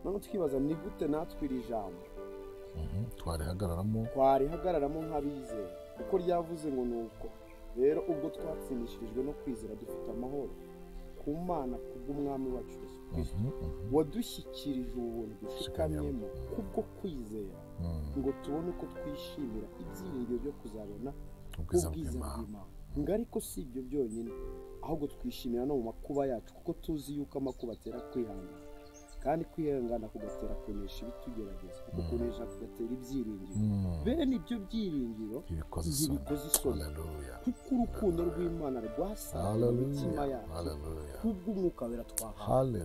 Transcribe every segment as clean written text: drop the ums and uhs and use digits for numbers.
None twibaza ni gute natwe iri jambo twarihagararamo nk'abizera, kuko ryavuze ngo nuko rero ubwo twatsindishirijwe no kwizera dufite amahoro ku Mana kubw'umwami wacu Yesu Kristo wadushyikirije ubuntu dushikamyemo kubwo kwizera, ngo tubone uko twishimira ibyiringiro byo kuzabona ubwiza bw'Imana. Ngo ariko si ibyo byonyine, ahubwo twishimira no mu makuba yacu, kuko tuzi yuko amakuba atera kwihangana, kandi kwihangana kugatera kunesha ibitugerageza, kuko kunesha kugatera ibyiringiro. Bene ibyo byiringiro ntibikoze isoni, kuko urukundo rw'Imana rwasaga mu mitima yacu kubw'umwuka wera twahawe.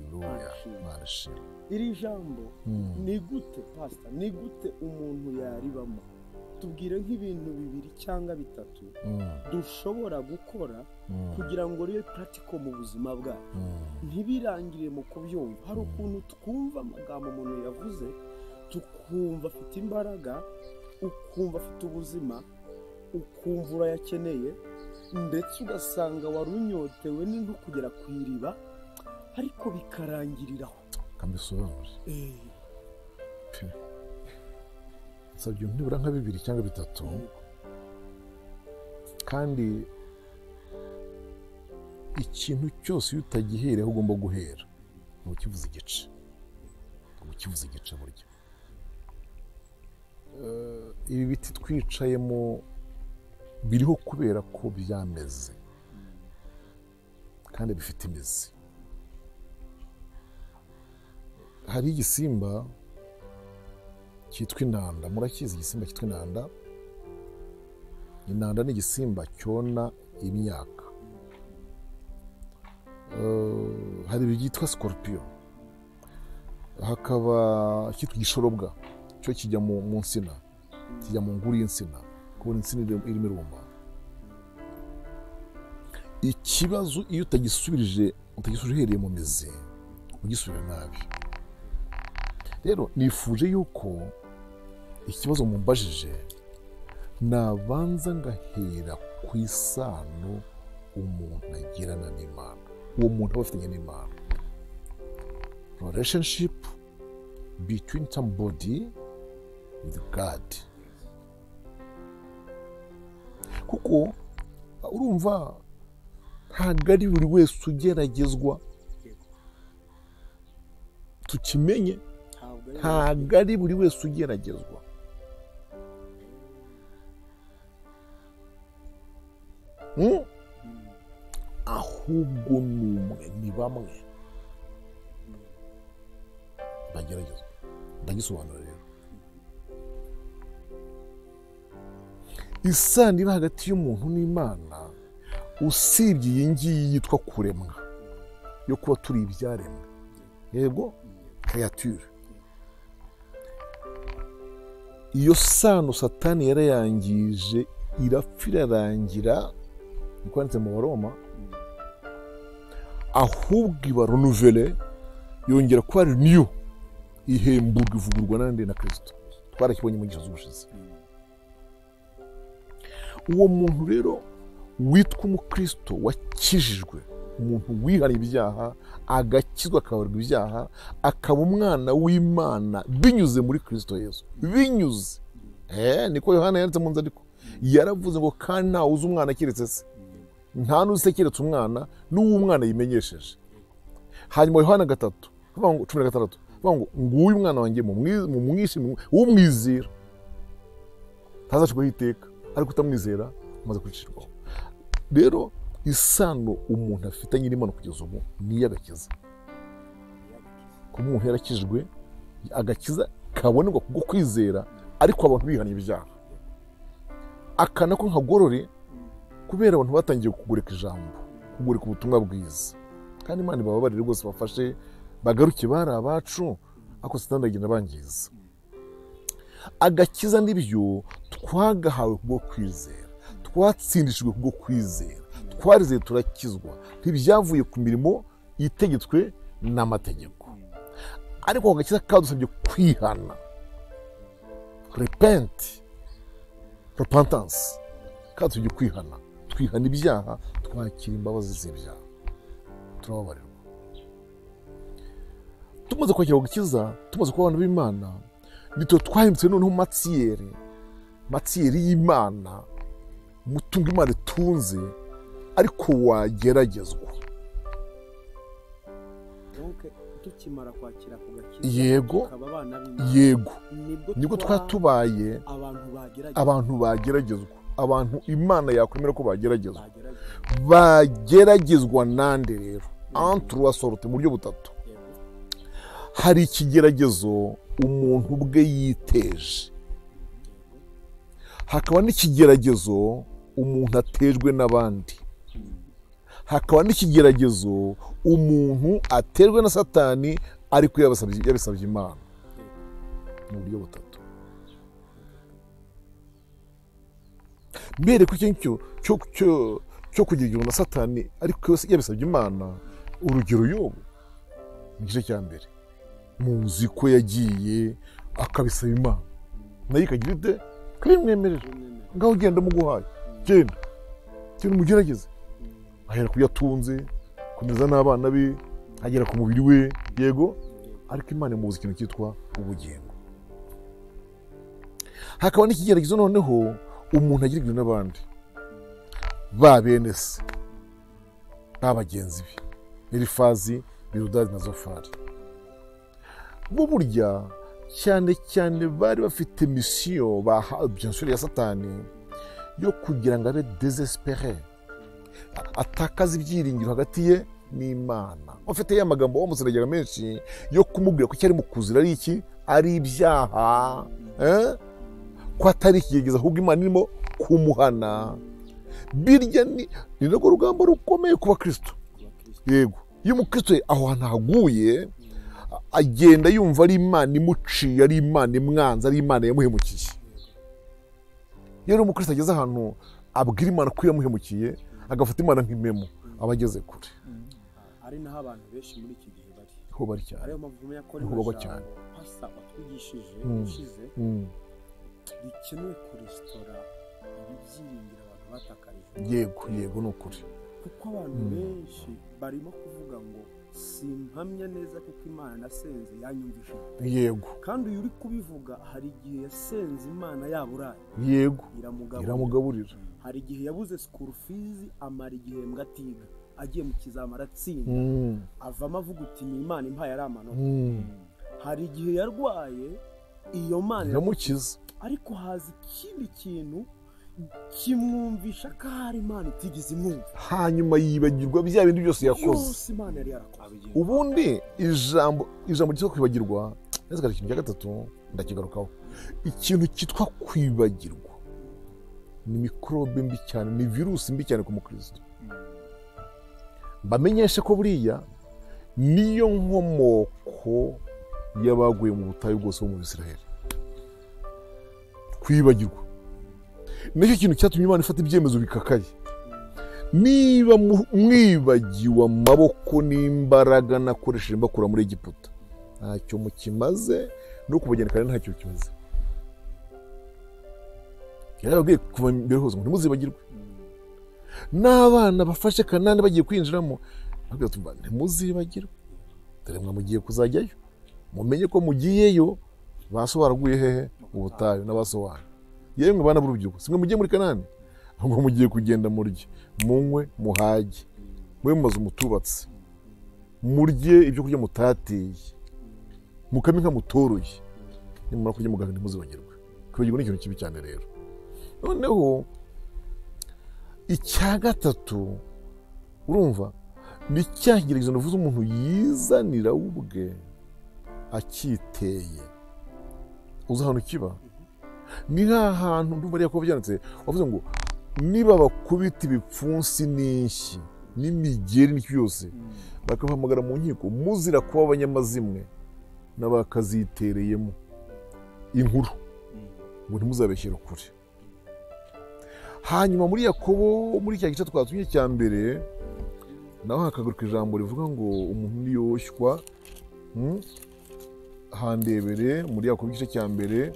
Iri jambo ni gute pastor, ni gute umuntu yaribamo? Tubwire nk'ibintu bibiri cyangwa bitatu dushobora gukora kugira ngo ribe practical mu buzima bwacu, ntibirangire mu kubyumva. Hari ukuntu twumva amagambo umuntu yavuze tukumva afite imbaraga, ukumva afite ubuzima, ukumva urayakeneye, ndetse ugasanga warunyotewe n'inko kugera ku iriba, ariko bikarangiriraho. Kambisobanure sabyo nibura nka bibiri cyangwa bitatu, kandi ikintu cyose iyo utagihereho ugomba guhera ukivuze igice, ukivuze igice burya. Ibi biti twicayemo biriho kubera ko byameze kandi bifite imizi. Hari igisimba cyitwa inanda, murakizi igisimba cyitwa inanda? Inanda ni igisimba cyona imyaka. Hari ibyitwa scorpion, hakaba cyitwa igishorobwa, cyo kijya mu nsina, kijya mu nguri y'insina, kubona insina irimo iruma. Ikibazo iyo utagisubirije, utagisubije uhereye mu mizi, ugisubira nabi. Rero nifuje yuko ikibazo mumbajije nabanza ngahera ku isano umuntu agirana n'Imana, uwo muntu aba afitanye n'Imana, relationship between somebody with God. Kuko urumva ntabwo ari buri wese ugeragezwa, tukimenye ntabwo ari buri wese ugeragezwa. Ahubwo n'umwe, ni bamwe bageragezwa. Ndagisobanura rero, isano iba hagati y'umuntu n'Imana, usibye iyi ngiyi yitwa kuremwa, yo kuba turi ibyaremwe, yego créature, iyo sano Satani yarayangije irapfa irarangira, niko yanditse mu Baroma, ahubwo iba renouvelée, yongera kuba renew, ihemburwa, ivugurwa nande na Kristo. Twarakibonye mu gihe z'ubushize. Uwo muntu rero witwa umukristo wakijijwe, umuntu wihana ibyaha agakizwa akabarwa ibyaha, akaba umwana w'Imana binyuze muri Kristo Yesu, binyuze niko Yohana yanditse mu nzandiko, yaravuze ngo kandi ntawe uzi umwana keretse se, nta n'uzi keretse umwana, n'uwo umwana yimenyesheje. Hanyuma Yohana 3:16 ngo nguyu umwana wanjye mumwishe, umwizera ntazacirwaho iteka, ariko utamwizera amaze kwicirwaho. Rero isano umuntu afitanye n'Imana kugeza ubu ni iy'agakiza. Kuba umuntu yarakijwe, agakiza kabonerwa kubwo kwizera, ariko abantu bihana ibyaha. Aka nako nkagorore kubera abantu batangiye kugurika ijambo, kugurika ubutumwa bwiza. Kandi Imana ibababarire rwose, bafashe bagaruke bari abacu, ariko Satani agenda bangiza. Agakiza n'ibyo twagahawe kubwo kwizera, twatsindishijwe kubwo kwizera, twarizeye turakizwa, ntibyavuye ku mirimo itegetswe n'amategeko. Ariko agakiza kadusabye kwihana, repent, repentance, kadusabye kwihana, twihana ibyaha, twakira imbabazi z'ibyaha, turababarirwa. Tumaze kwakira gukiza, tumaze kuba abantu b'Imana, nitwe twahindutse noneho matiyeri y'Imana, umutungo Imana itunze, ariko wageragezwa. Tukimara kwakira ku gakiza, yego, yego, nibwo twatubaye abantu bageragezwa, abantu Imana yakwemera ko bageragezwa. Bageragezwa nande rero? Entre trois sortes, mu buryo butatu. Hari ikigeragezo umuntu ubwe yiteje, hakaba n'ikigeragezo umuntu atejwe n'abandi, hakaba n'ikigeragezo umuntu aterwe na Satani ariko yabisabye Imana. Mu buryo butatu. Mbere ku cyo cyo kugeragezwa na Satani ariko yabisabye Imana, urugero Yobu mu gice cya mbere, muzi ko yagiye akabisaba Imana, nayo ikagira ite? Kabimwemerera, ngaho ugenda muguhaye, genda genda umugerageze. Ahera ku yatunze, komeza n'abana be, agera ku mubiri we, yego, ariko Imana imubuza ikintu cyitwa ubugingo. Hakaba n'ikigeragezo noneho umuntu agirwa n'abandi, ba bene se, ba bagenzi be, Elifazi, Biludadi na Zofari. Bo burya cyane cyane bari bafite misiyo bien sûr ya Satani yo kugira ngo abe désespéré, atakaza ibyiringiro hagati ye n'Imana. Ufite ya magambo wamusiragira menshi yo kumubwira ko cyari mu kuzira ari iki? Ari ibyaha, ko atari ikigeragezo ahubwo Imana irimo kumuhana. Birya ni narwo rugamba rukomeye ku bakristo. Yego, iyo umukristo aho hantu haguye, agenda yumva ari Imana imuciye, ari Imana imwanza, ari Imana yamuhemukiye. Iyo umukristo ageze ahantu abwira Imana ko yamuhemukiye, agafata Imana nk'impemu, aba ageze kure. Ari naho abantu benshi muri iki gihe bari. Ho bari cyane. Ariyo mpamvu umenya ko ari cyane. Pasa watwigishije ushize, bikenewe kuresitora ibyiringiro abantu batakarije. Yego, yego, ni ukuri. Kuko abantu benshi barimo kuvuga ngo simpamya neza kuko Imana nasenze yanyumvishije. Yego. Kandi uyu uri kubivuga hari igihe yasenze Imana yaburaye. Yego. Iramugaburira. Hari igihe yabuze school fees, amara igihembwe atiga, agiye mu kizamara atsinda, avamo avuga uti ni Imana impaye ari amanota. Hari igihe yarwaye, iyo Mana iramukiza. Ariko haza ikindi kintu kimwumvisha ko hari Imana itigeze imwumva, hanyuma yibagirwa bya bintu byose yakoze. Imana yari yarakoze. Ubundi ijambo ryitwa kwibagirwa, neza ikintu cya gatatu ndakigarukaho. Ikintu cyitwa kwibagirwa ni mikorobe mbi cyane, ni virusi mbi cyane ku mukristo. Bamenyeshe ko buriya niyo nkomoko y'abaguye mu butayu bwose bo mu Bisiraheli. Kwibagirwa nicyo kintu cyatumye Imana ifata ibyemezo bikakaye. Niba mwibagiwe amaboko n'imbaraga nakoresheje mbakura muri Egiputa, ntacyo mukimaze, no kubagendekana ntacyo kimaze. Yarababwiye kuva mbere hose ngo ntimuzibagirwe. N'abana bafashe Kanani bagiye kwinjiramo, ntimuzibagirwe, dore mwe mugiye kuzajyayo, mumenye ko mugiyeyo baso baraguye hehe? Mu butayu n'abaso wanyu. Yemwe bana b'urubyiruko, simwe mugiye muri Kanani, ahubwo mugiye kugenda murye, munywe, muhage, mube mu mazu mutubatse, murye ibyo kurya mutateye, mukame inka mutoroye, nimumara kurya mugahaga ntimuzibagirwe. Kwibagirwa ni ikintu kibi cyane rero. Noneho icya gatatu, urumva ni cya kigeragezo navuze umuntu yizanira ubwe akiteye. Uzi ahantu kiba? Ni hantu ndumva ariya kuba byanditse, wavuze ngo niba bakubita ibipfunsi n'inshyi n'imigeri n'icyo byose, bakabahamagara mu nkiko muzira kuba abanyamazimwe n'abakazitereyemo inkuru, ngo ntimuzabeshyere ukuri. Hanyuma muri Yakobo, muri cya gice twatumye cya mbere, naho hakagaruka ijambo rivuga ngo umuntu niyoshywa. Handebere muri Yakobo igice cya mbere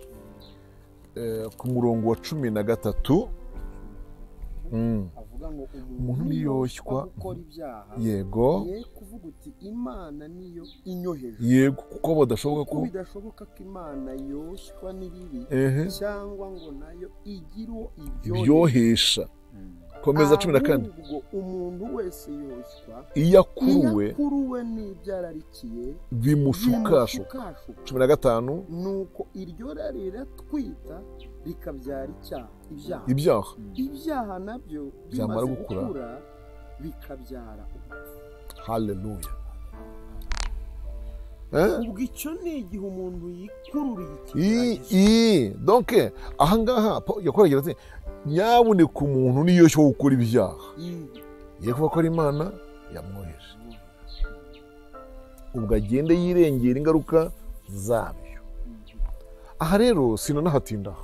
ku murongo wa 13. Avuga havuga ngo Umuntu niyoshywa gukora ibyaha, yego, ye kuvuga uti Imana niyo inyoheje, yego, kuko badashoboka kuko ko bidashoboka ko Imana yoshywa n'ibibi, ehe, cyangwa ngo nayo igire uwo ibyohesha. Ibyohesha. Komeza 14. Ahubwo umuntu wese yoshywa iyo akuruwe iyo akuruwe n'ibyo ararikiye bimushukashuka. bimushukashuka. 15. Nuko iryo rari riratwita rikabyara icyaha, ibyaha, Ibyaha. Ibyaha nabyo Byamara bimaze gukura. gukura bikabyara urupfu. Haleluya. Eh? Ubwo icyo ni igihe umuntu yikururiye I, ikigeragezo. I, donc ahangaha yakoragira ati nyabuneka umuntu niyoshyo gukora ibyaha, ye kuba ko ari Imana yamwoheje, ubwo agende yirengera ingaruka zabyo. Aha rero sinanahatinda,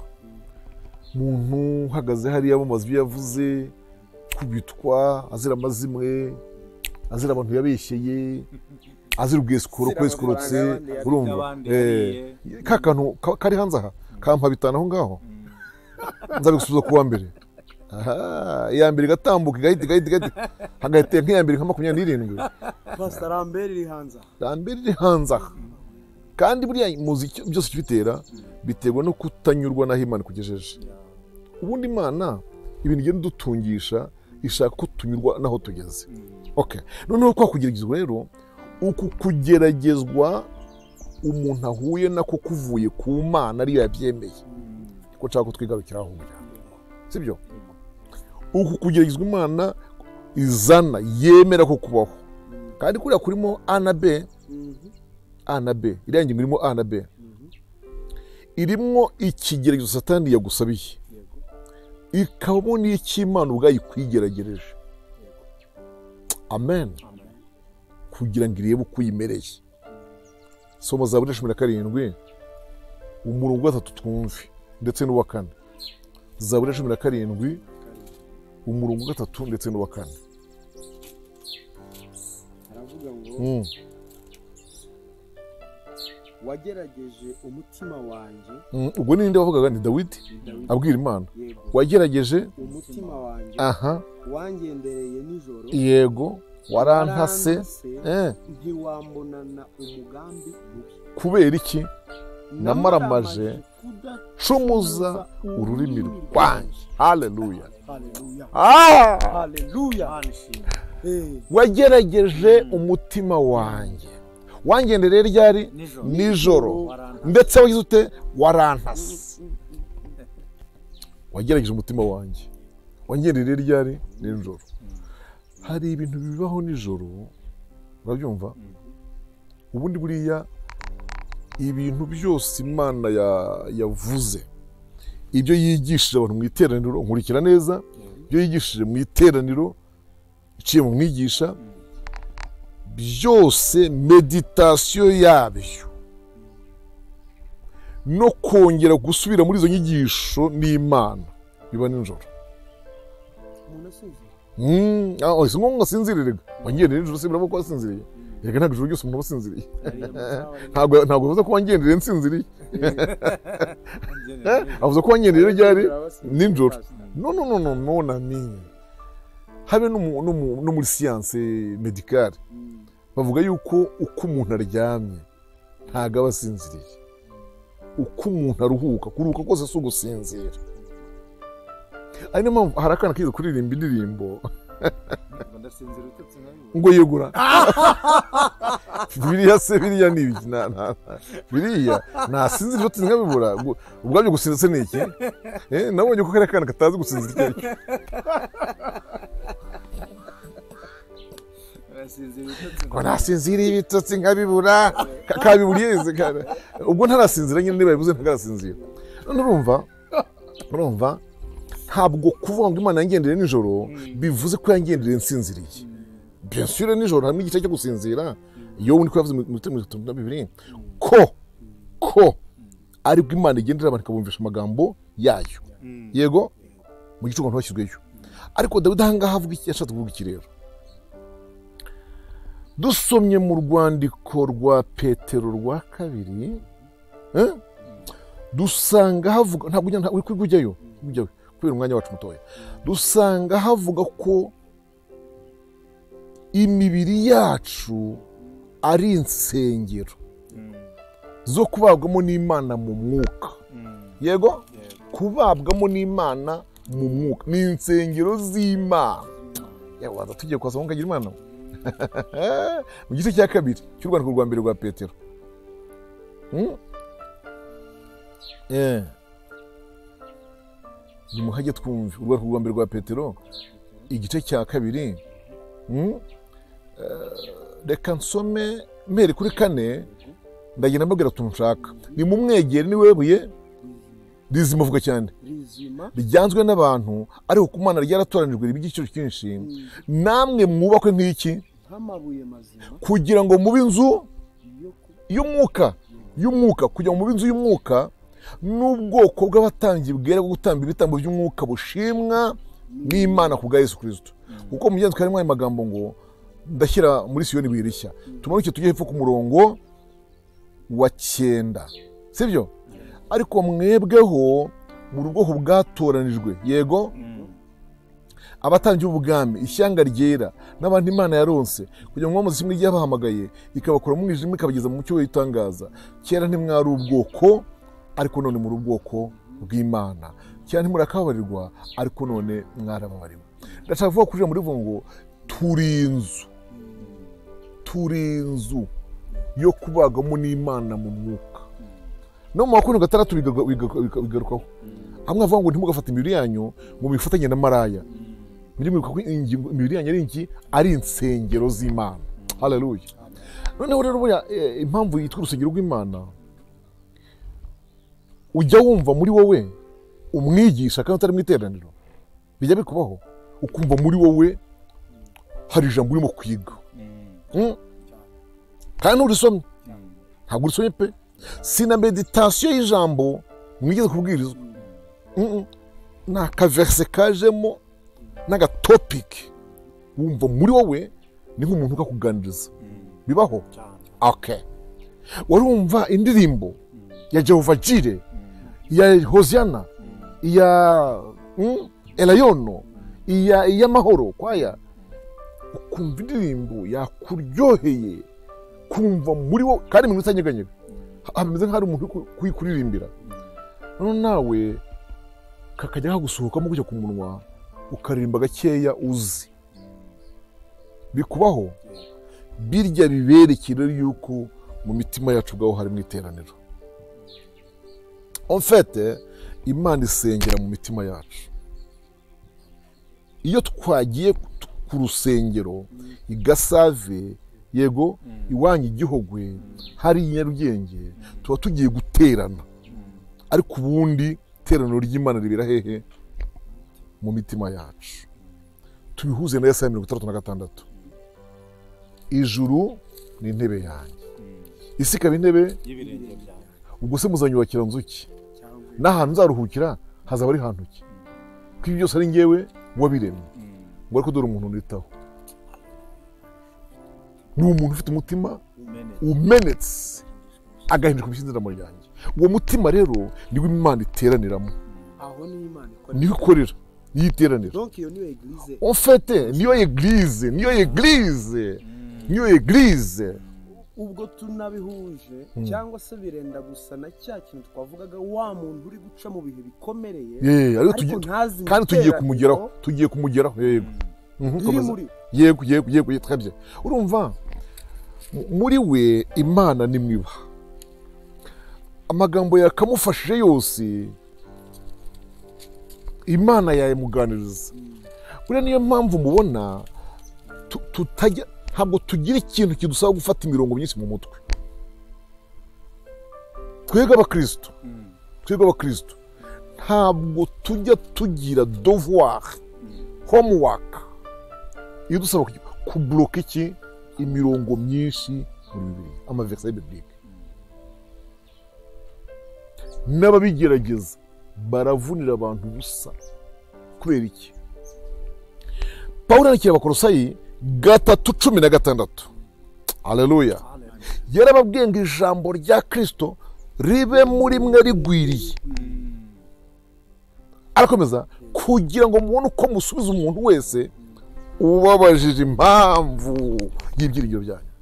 umuntu uhagaze hariya mumaze ibyo yavuze, kubitwa azira amazimwe, azira abantu yabeshyeye, azira ubwesikoro Azira kwesikorotse, amafaranga y'abandi urumva y'abandi ka kantu kari hanze aha kampa 5 aho ngaho nzabigusubiza kuwa mbere. Aha, iya mbere igatambuka igahita igahita igahita hagahita nk'iya mbere nka 27. Pastor Lambert iri hanze aha. Lambert iri hanze aha. Kandi buriya muzi icyo byose kibitera, biterwa no kutanyurwa n'aho Imana ikugejeje. Ubundi Imana ibintu igenda idutungisha, ishaka ko tunyurwa n'aho tugeze. Okay. Noneho kwa kugeragezwa rero, uku kugeragezwa umuntu ahuye nako kuvuye ku Mana ariyo yabyemeye, niko nshaka ko twigarukiraho umuryango, sibyo? Uku kugeragezwa Imana izana yemera ko kubaho, kandi kuriya kurimo A na B, A na B, iriya ngingo irimo A na B, irimo ikigeragezo Satani yagusabiye, ikabamo n'icy'Imana ubwayo ikwigeragereje. Amen. Kugira ngo irebe uko uyimereye. Soma Zaburi 17 umurongo wa 3 twumve, ndetse n'uwa 4. Zaburi 17 umurongo wa 3 ndetse n'uwa 4. Aravuga ngo wagerageje umutima wanjye. Ubwo ni nde wavugaga? Ni Dawidi abwira Imana. Wagerageje umutima wanjye, aha, wangendereye nijoro, yego, warantase, ntiwambonana umugambi mubi. Kubera iki? Namaramaje cumuza ururimi rwanjye. Haleluya. Haleluya. Haleluya. Wagerageje umutima wanjye, wangendereye ryari? Nijoro. Ndetse wagize ute? Warantase. Wagerageje umutima wanjye, wangendereye ryari? Nijoro. Hari ibintu bibaho nijoro, urabyumva? Ubundi buriya ibintu byose Imana yavuze, ibyo yigishije abantu mu iteraniro, nkurikira neza, ibyo yigishije mu iteraniro iciye mu mwigisha, byose meditasiyo yabyo no kongera gusubira muri izo nyigisho n'Imana biba nijoro. Si ngombwa asinzirire, wangendereye nijoro se biraba ko wasinziriye? Erega ntabwo ijoro ryose umuntu aba asinziriye. Ntabwo bivuze ko wangendereye nsinziriye. Avuze ko wangendereye ryari? Nijoro. No, no, no, no, mon ami. Habe no muri siyanse medicale bavuga yuko uko umuntu aryamye ntabwo aba asinziriye. Uko umuntu aruhuka, kuruhuka kose si ugusinzira. Ari niyo mpamvu hari akana kiza kuririmba indirimbo ngo yegura. Biriya se biriya ni ibiki? Biriya nasinzira ibitotsi nkabibura. Ubwabyo gusinzira se ni iki? Nabonye ko kariya kana katazi gusinzira icyo ari cyo. Ngo nasinzira ibitotsi nkabibura, kabiburiye ubwo ntarasinzira nyine, niba bivuze ntarasinzira. None urumva ntabwo kuvuga ngo Imana yangendereye nijoro bivuze ko yangendereye nsinziriye. Bien sûr nijoro harimo igice cyo gusinzira. Iyo undi ko yavuze mu 32 ko aribwo Imana igendera abantu ikabumvisha amagambo yayo. Yego, mu gicuku abantu bashyizweyo. Ariko Dawidi aha ngaha avuga iki? Yashatse kuvuga iki rero? Dusomye mu rwandiko rwa Petero rwa 2, dusanga havuga, ntabwo ujya uri kujyayo, Kubera umwanya wacu mutoya, dusanga havuga ko imibiri yacu ari insengero zo kubabwamo n'Imana mu mwuka. Yego, kubabwamo n'Imana mu mwuka ni insengero z'Imana. Yawaza tugiye kwasoma kagira Imana mu gice cya kabiri cy'urwandiko rwa mbere rwa Petero. Nimuhajye twumve urwandiko rwa mbere rwa Petero igice cya kabiri. Reka nsome mpere kuri 4, ndagenda mbabwira utuntu nshaka. Ni mu mwegere ni webuye rizima, vuga cyane, ryanzwe n'abantu ariko ku Mana ryaratoranijwe riba igiciro cyinshi, namwe mwubakwe nk'iki, kugira ngo mube inzu y'umwuka, kugira ngo mube inzu y'umwuka n'ubwoko bw'abatambyi bwera bwo gutamba ibitambo by'umwuka bushimwa n'Imana ku bwa Yesu Kristo. Kuko mu byanditswe harimo aya magambo ngo ndashyira muri Siyoni ibuye rishya. Tumanuke tujye hepfo ku murongo wa 9, sibyo? Ariko mwebweho mu bwoko bwatoranijwe, yego, abatambyi b'ubwami, ishyanga ryera n'abantu Imana yaronse, kugira ngo mwamaze kimwe ryabahamagaye ikabakura mu mwijima ikabageza mu mucyo w'itangaza. Kera ntimwari ubwoko, ariko none muri ubwoko bw'Imana. Kera ntimurakababarirwa, ariko none mwarababariwe. Ndashaka kuvuga kuri muri ngo turi inzu, turi inzu yo kubagamo n'Imana mu mwuka. No mu makumyabiri na gatandatu bigarukaho hamwe avuga ngo ntimugafate imibiri yanyu ngo muyifatanye na maraya, muri mwibuka ko imibiri yanyu ari iki? Ari insengero z'Imana. Haleluya. Noneho rero buriya impamvu yitwa urusengero rw'Imana, ujya wumva muri wowe umwigisha kandi utari mu iteraniro, bijya bikubaho ukumva muri wowe hari ijambo urimo kwiga, kandi nturisomye, ntabwo urisomye pe. Si na meditasiyo y'ijambo mwigeze kubwirizwa, ni akaverse kajemo n'agatopiki wumva muri wowe ni nk'umuntu ukakuganiriza. Bibaho? Okay. Warumva indirimbo ya Jehova Jire, ya Hosiana, ya Elayono, iya Mahoro kwaya, ukumva indirimbo yakuryoheye, kumva muri wowe kandi mu itanyeganyega, hameze nk'aho ari umuntu kuyikuririmbira. None nawe kakajya kagusohokamo kujya ku munwa ukaririmba gakeya uzi. Bikubaho? Birya biberekera yuko mu mitima yacu ubwaho harimo iteraniro. En fait, Imana isengera mu mitima yacu. Iyo twagiye ku rusengero i Gasave, yego, iwanyu Igihogwe, hari Nyarugenge, tuba tugiye guterana. Ariko ubundi iteraniro ry'Imana ribera hehe? Mu mitima yacu. Tubihuze na Yesaya 66. Ijuru ni intebe yanjye, isi ikaba intebe y'ibirenge byanjye. Ubwo se muzanyubakira nzu ki? N'ahantu nzaruhukira hazaba ari hantu ki? Ko ibi byose ari njyewe wabiremye. Ngo ariko dore umuntu nitaho, ni umuntu ufite umutima umenetse, agahinduka ibishyinzira ryanjye. Uwo mutima rero niwo Imana iteraniramo, aho ni Imana ikorera, niyo ikorera, niyo iteranira. Donc iyo niyo église. En fait, niyo église, niyo église, niyo église. Ubwo tunabihuje cyangwa se birenda gusa na cya kintu twavugaga, wa muntu uri guca mu bihe bikomereye, ariko kandi tugiye kumugeraho, tugiye kumugeraho. Yego, yego, yego, yego, twebye. Urumva muri we Imana nimwiba, amagambo yakamufashije yose Imana yayimuganiriza. Buriya niyo mpamvu mubona tutajya, ntabwo tugira ikintu kidusaba gufata imirongo myinshi mu mutwe. Twebwe abakristo, twebwe abakristo ntabwo tujya tugira devoir, homework iyo dusaba kubloka iki imirongo myinshi muri Bibiliya, amaverse biblique. N'ababigerageza baravunira abantu ubusa. Kubera iki? Pawulo yandikiye Abakolosayi 3:16. Haleluya. Yarababwiye ngo ijambo rya Kristo ribe muri mwe rigwiriye. Arakomeza ku Kugira ngo mubone uko musubiza umuntu wese ubabajije impamvu y'ibyiringiro byanyu.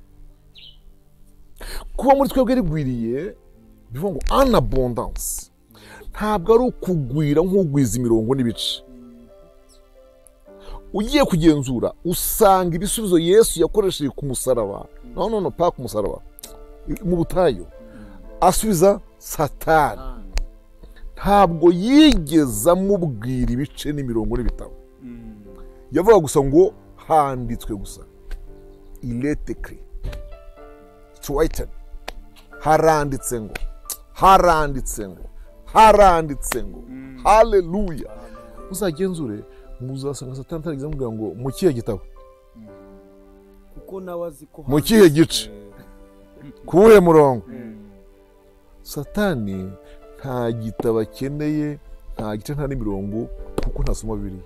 Kuba muri twebwe rigwiriye bivuga ngo en abondance, ntabwo ari ukugwira nk'ugwiza imirongo n'ibice. Ugiye kugenzura usanga ibisubizo Yesu yakoresheje ku musaraba, no pa ku musaraba, mu butayu asubiza Satani, ntabwo yigeze amubwira ibice n'imirongo n'ibitabo. Yavuga gusa ngo handitswe gusa, il est écrit, it's written, haranditse ngo, haranditse ngo, haranditse ngo. Haleluya. Uzagenzure muzasanga Satani atarigeze amubwira ngo mu kihe gitabo, kuko nawe azi ko mu kihe gice, kuwuhe murongo. Satani nta gitabo akeneye, nta gice, nta n'imirongo, kuko ntasoma Bibiliya.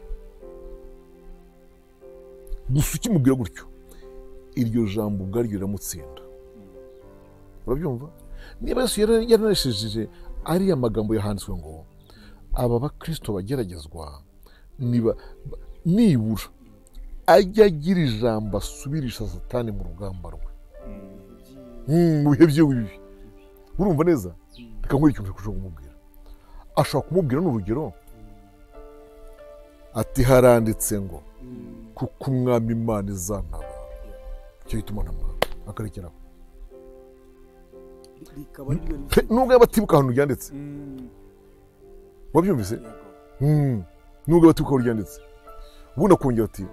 Gusa ukimubwira gutyo iryo jambo ubwaryo riramutsinda. Urabyumva? Niba Yesu yaranesheje ariya magambo yahanditswe ngo aba bakristo bageragezwa, nibura ajya agira ijambo asubirisha Satani mu rugamba rwe mu bihe byiwe bibi. Urumva neza? Reka nkore ikintu ushobora kumubwira. Ashobora kumubwira n'urugero ati haranditse ngo kuko umwami Imana izantabara, icyo gituma ntamwanga, akarekeraho. Nubwo yaba atibuka ahantu ryanditse, wabyumvise? Nubwo yaba atibuka aho ryanditse, ubundi akongera ati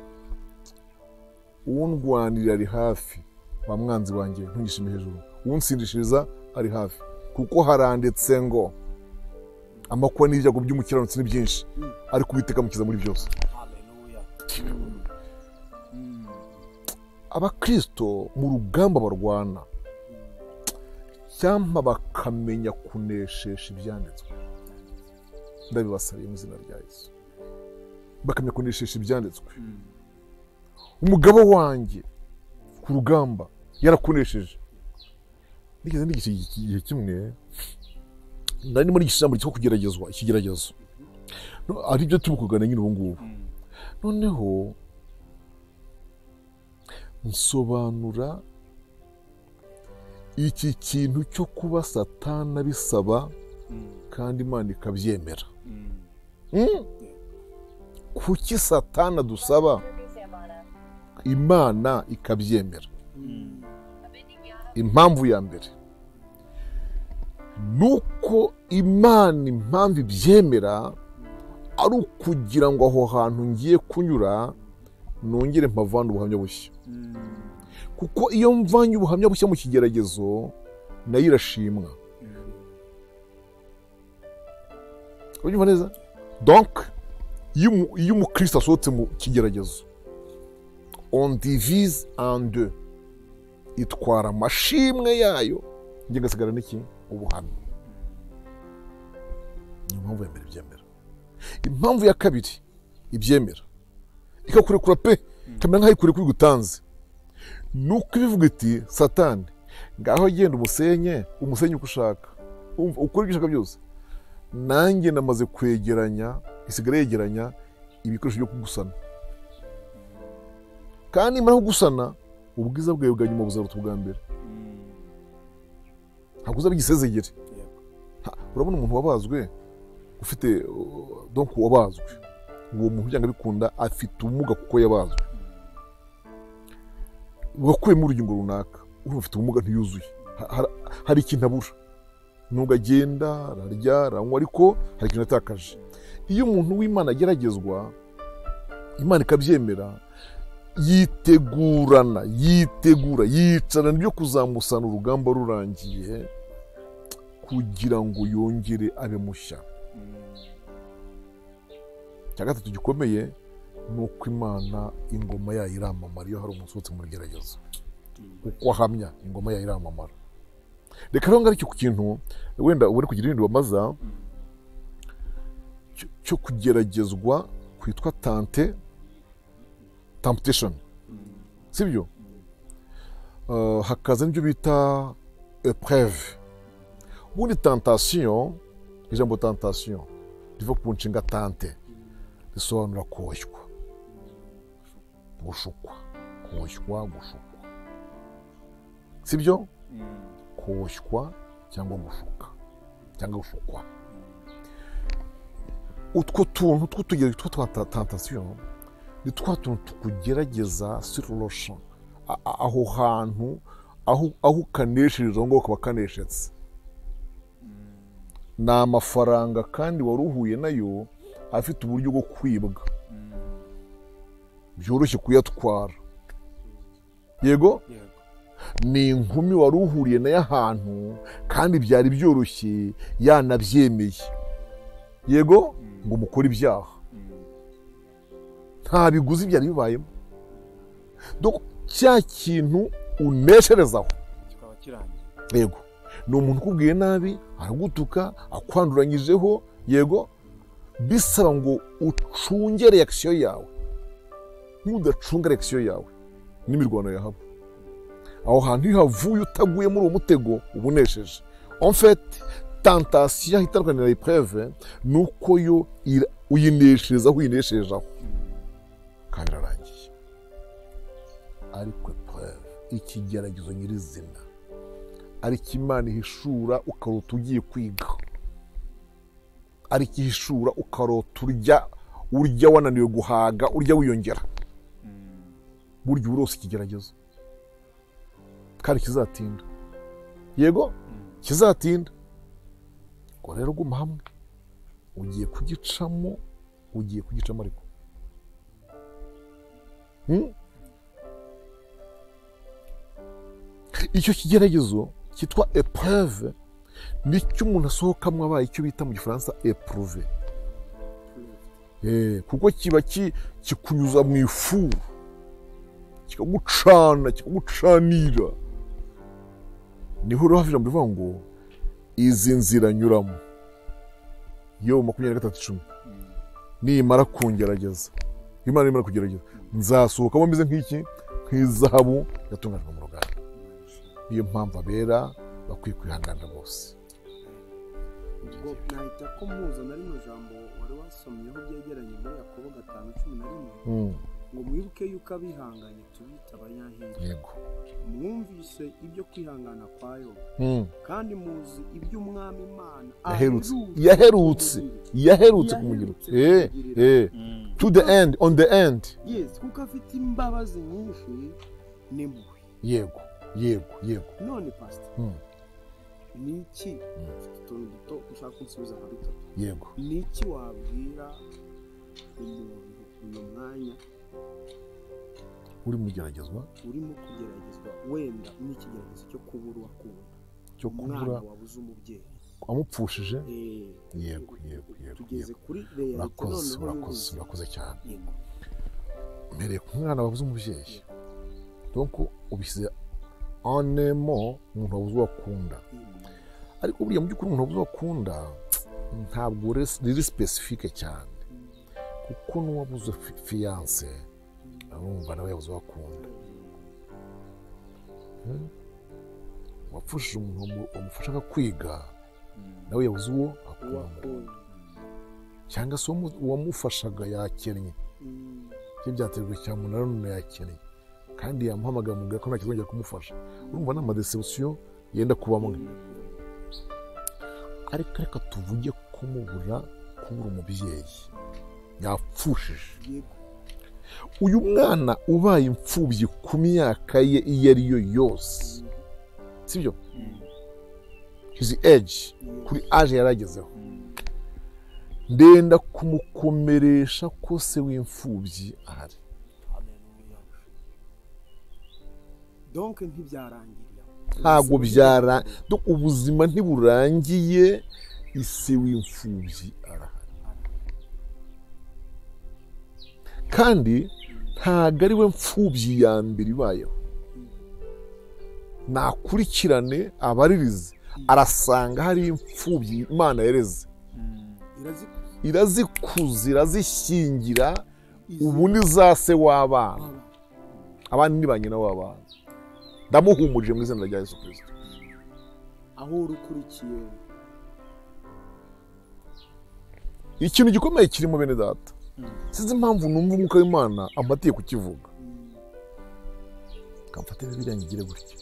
undwanirira ari hafi, wa mwanzi wanjye ntungishime hejuru, unsindishiriza ari hafi, kuko haranditse ngo amakuba n'ibyago by'umukiranutsi ni byinshi, ariko Uwiteka amukiza muri byose. Abakristo mu rugamba barwana, cyampa bakamenya kuneshesha ibyanditswe. Ndabibasabiye mu izina rya Yesu, bakamenya kuneshesha ibyanditswe. Umugabo wanjye ku rugamba yarakunesheje. Nigeze nigisha igihe kimwe, nari muri ijambo cyo kugeragezwa, ikigeragezo ari byo turi kugana nyine ubu ngubu. Noneho nsobanura iki kintu cyo kuba Satani abisaba kandi Imana ikabyemera. Kuki Satani adusaba Imana ikabyemera? Impamvu ya mbere nuko Imana impamvu ibyemera ari ukugira ngo aho hantu ngiye kunyura nongere mpavane ubuhamya bushya. Kuko iyo mvanye ubuhamya bushya mu kigeragezo nayo irashimwa. Urumva neza? Donc iyo umukristo asohotse mu kigeragezo, on divise en deux, itwara amashimwe yayo, njye ngasigara n'iki? Ubuhamya. Niyo mpamvu ya mbere ibyemera. Impamvu ya kabiri ibyemera ikakurekura pe, ikamera nk'aho ikurekura igutanze, nuko ibivuga iti Satani ngaho genda umusenye, umusenye uko ushaka, ukora ibyo ushaka byose, nanjye namaze kwegeranya, isigara yegeranya ibikoresho byo kugusana, kandi nimara kugusana ubwiza bwawe bwa nyuma buzaruta ubwa mbere. Ntabwo uzaba igisezegere. Urabona umuntu wabazwe ufite donc wabazwe, uwo muntu byanga bikunda afite ubumuga kuko yabazwe, wakuyemo urugingo runaka, urumva ufite ubumuga ntiyuzuye, hari ikintu abura, nubwo agenda ararya aranywa, ariko hari ikintu atakaje. Iyo umuntu w'Imana ageragezwa Imana ikabyemera, yitegurana, yitegura, yicarana ibyo kuzamusana urugamba rurangiye, kugira ngo yongere abe mushya. Icya gatatu gikomeye ni uko Imana ingoma yayo iramamara iyo hari umuntu usohotse mu bigeragezo, uko ahamya ingoma yayo iramamara. Reka rero ngaruke ku kintu wenda ubone kugira ibindi wamaza cyo kugeragezwa kwitwa temptation, sibyo? Hakaza n'ibyo bita épreuve. Ubundi tentation, ijambo tentation riva ku nshinga tente, Risobanura koshywa, gushukwa, koshywa, gushukwa, sibyo? Koshywa cyangwa gushuka cyangwa gushukwa. Utwo tuntu tw'utugero twa tentation ni twa tuntu tukugerageza sur le champ, aho hantu aho ukaneshereza ngo ukaba kaneshetse. Ni amafaranga kandi wari uhuye nayo afite uburyo bwo kwibwa, byoroshye kuyatwara. Yego, ni inkumi wari uhuriye nayo ahantu kandi byari byoroshye, yanabyemeye, yego, ngo mukore ibyaha, nta biguzi byari bibayemo. Donc cya kintu unesherezaho kikaba kirangiye. Yego, ni umuntu ukubwiye nabi, aragutuka, akwanduranyijeho, yego, bisaba ngo ucunge reaction yawe. Nudacunga reaction yawe n'imirwano yahaba, aho hantu iyo havuye utaguye muri uwo mutego ubunesheje. En fait, tentation itandukanira na épreuve ni uko yo uyinesherezaho, uyinesherezaho kandi irarangiye. Ariko épreuve, ikigeragezo nyirizina, ariko Imana ihishura ukarota ugiye kwiga, ariko ihishura ukarota urya wananiwe guhaga, urya wiyongera, burya urose ikigeragezo kandi kizatinda. Yego, kizatinda. Ngo rero guma hamwe, ugiye kugicamo, ugiye kugicamo. Ariko icyo kigeragezo cyitwa épreuve nicyo umuntu asohokamo abaye icyo bita mu gifaransa éprouvé. Kuko kiba kikunyuza mu ifuru, kikagucana, kikagucanira. Niho rero hava ijambo rivuga ngo izi nzira nyuramo, Yobu 23:10, nimara kungerageza, Imana nimara kugerageza, nzasohokamo meze nk'iki, nk'izahabu yatunganyijwe mu ruganda. Niyo mpamvu abera bakwiye kwihangana bose. Ubwo nahita ko muzana rino jambo wari wasomyeho byegeranye muri Yakobo 5:11, ngo mwibuke yuko abihanganye tubita abanyahirwe. Yego, mwumvise ibyo kwihangana kwa Yobu, kandi muzi ibyo Umwami Imana yaherutse kumugira. To the end, on the end. Yes, kuko afite imbabazi nyinshi n'impuhwe. Yego, yego, yego. None pastor, niki utuntu duto ushaka kunsubiza nka dutatu? Yego, niki wabwira umuntu uyu mwanya urimo kugeragezwa, urimo kugeragezwa wenda n'ikigeragezo cyo kubura uwakunda, cyo kubura umwana wabuze umubyeyi amupfushije? Yego, yego, yego. Tugeze kuri reality none. Urakoze, urakoze cyane. Mpereye ku mwana wabuze umubyeyi, donc ubishyize en mot umuntu wabuze uwakunda. Ariko buriya mu by'ukuri umuntu wabuze uwakunda ntabwo riri spécifique cyane, kuko n'uwabuze fiance arumva nawe yabuze uwakunda. Wapfushije umuntu wamufashaga kwiga nawe yabuze uwo akunda, cyangwa se uwamufashaga yakennye, ibyo byaterwa cyane umuntu nanone yakennye kandi yamuhamagara amubwira ko nta kizongera kumufasha. Urumva ni amadeception yenda kuba amwe. Ariko reka tuvuge kumubura, kubura umubyeyi yapfushije. Uyu mwana ubaye imfubyi ku myaka ye iyo ari yo yose, sibyo? His age, kuri age yaragezeho, ndenda kumukomeresha ko se w'imfubyi ahari. Donc ntibyarangiriye, ntabwo byara, donc ubuzima ntiburangiye, ise w'imfubyi arahari. Kandi ntabwo ari we mfubyi ya mbere ibayeho. Nakurikirane abaririze, arasanga hari imfubyi Imana yareze, irazikuza, irazishyingira, ubu ni za se w'abana, abandi ni ba nyina w'abana. Ndamuhumurije mu izina rya Yesu Kristo. Aho urukurikiye ikintu gikomeye kirimo bene data, Sinzi impamvu numva umwuka w'Imana amatiye kukivuga. Kamfate Bibiliya ngire gutya.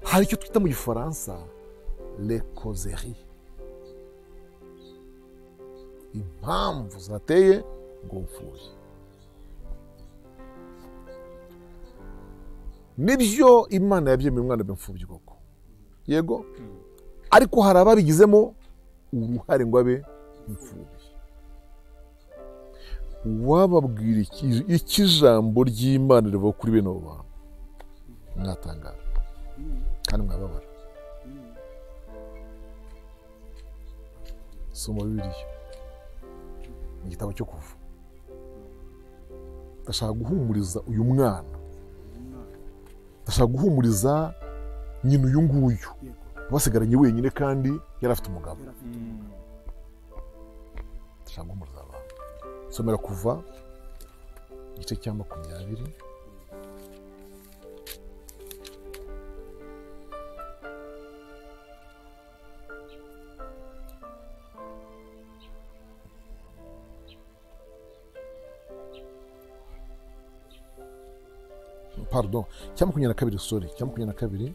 Hari icyo twita mu Gifaransa les causeries. Impamvu zateye ngo mfuye. Nibyo Imana yabyemeye umwana b'imfubyi koko. Yego? Ariko hari ababigizemo uruhare ngo abe imfubyi. Wababwira iki ijambo ry'Imana rivuga kuri bene abo bantu? Mwatangara kandi mwababara. Soma Bibiliya mu gitabo cyo Kuva. Ndashaka guhumuriza uyu mwana, ndashaka guhumuriza nyina uyu nguyu basigaranye wenyine kandi yari afite umugabo. Ndashaka guhumuriza abantu. Somera Kuva igice cya 20. Pardon, cya 22, sorry, cya 22.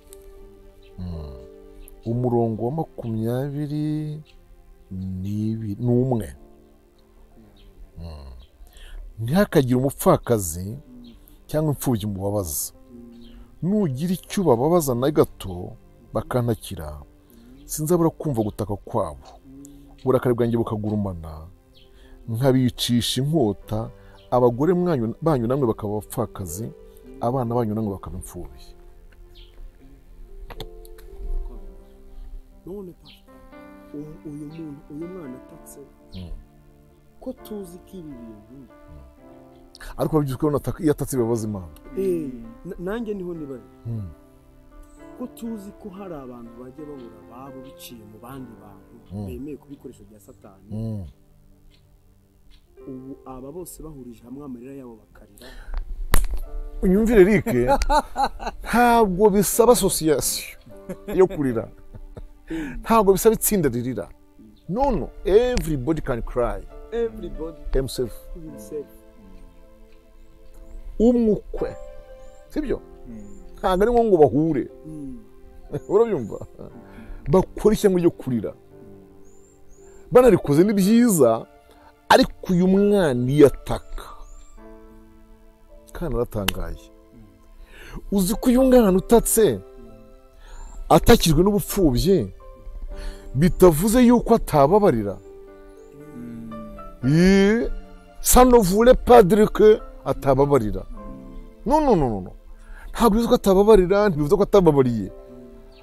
Umurongo wa 21. Ntihakagire umupfakazi cyangwa imfubyi mubabaza. Nugira icyo bababaza na gato bakantakira, sinzabura kumva gutaka kwabo. Uburakari bwanjye bukagurumana, nkabicisha inkota, abagore banyu namwe bakaba abapfakazi, abana banyu namwe bakaba imfubyi. None pastor, uyu muntu, uyu mwana atatse, ko tuzi ko ibi bintu ariko babyuka iyo atatse bibabaza Imana. Nanjye niho nibaye. Ko tuzi ko hari abantu bajya babura ababo biciye mu bandi bantu bemeye ku bikoresho bya Satani. Ubu aba bose bahurije hamwe amarira yabo bakarira. Unyumvire Eric, ntabwo bisaba association yo kurira, ntabwo bisaba itsinda ririra. No, no, everybody can cry. Everybody himself. Umukwe, sibyo? Ntabwo ari ngo bahure. Urabyumva? Bakora ishyanga ryo kurira. Banarikoze ni byiza, ariko uyu mwana iyo ataka kandi aratangaye. Uzi ko uyu mwana utatse atakijwe n'ubupfubyi bitavuze yuko atababarira. Ça ne voulait pas dire que atababarira. Non, non, non, non. Ntabwo bivuze ko atababarira, ntibivuze ko atababariye.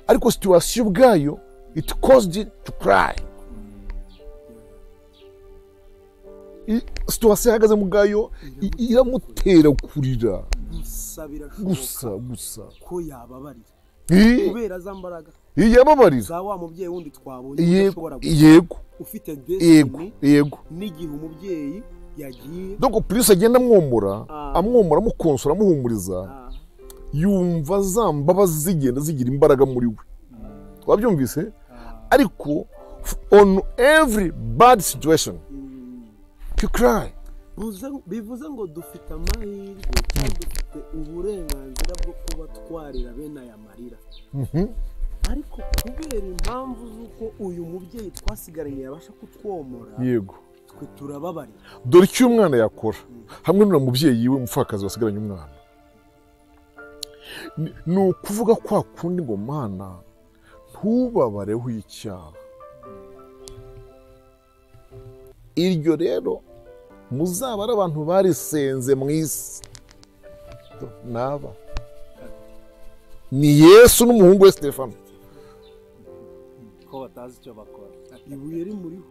Ariko situation ubwayo it caused it to cry. Situation ihagaze mu bwayo iramutera kurira. Gusa gusa ko yababarira. Kubera za mbaraga. Yababarira. Za wa mubyeyi wundi twabonye udashobora. Yego. Ufite destiny. Yego. N'igihe umubyeyi yagiye. Donc plus agenda amwomora, amwomora amukonsora amuhumuriza, yumva za mbabazi zigenda zigira imbaraga muri we. Wabyumvise? Ariko on every bad situation you cry. Bivuze ngo dufite amahirwe, dufite uburenganzira bwo kuba twarira bene aya marira. Ariko kubera impamvu z'uko uyu mubyeyi twasigaranye yabasha kutwomora, yego, twe turababarira. Dore icyo umwana yakora hamwe n'uriya mubyeyi we umupfakazi wasigaranye umwana, ni ukuvuga kwa kundi ngo Mana ntubabareho icyaha. Iryo rero muzaba ari abantu barisenze mu isi. Naba ni Yesu n'umuhungu we Stefano. Ko batazi icyo bakora. Ibuye rimuriho.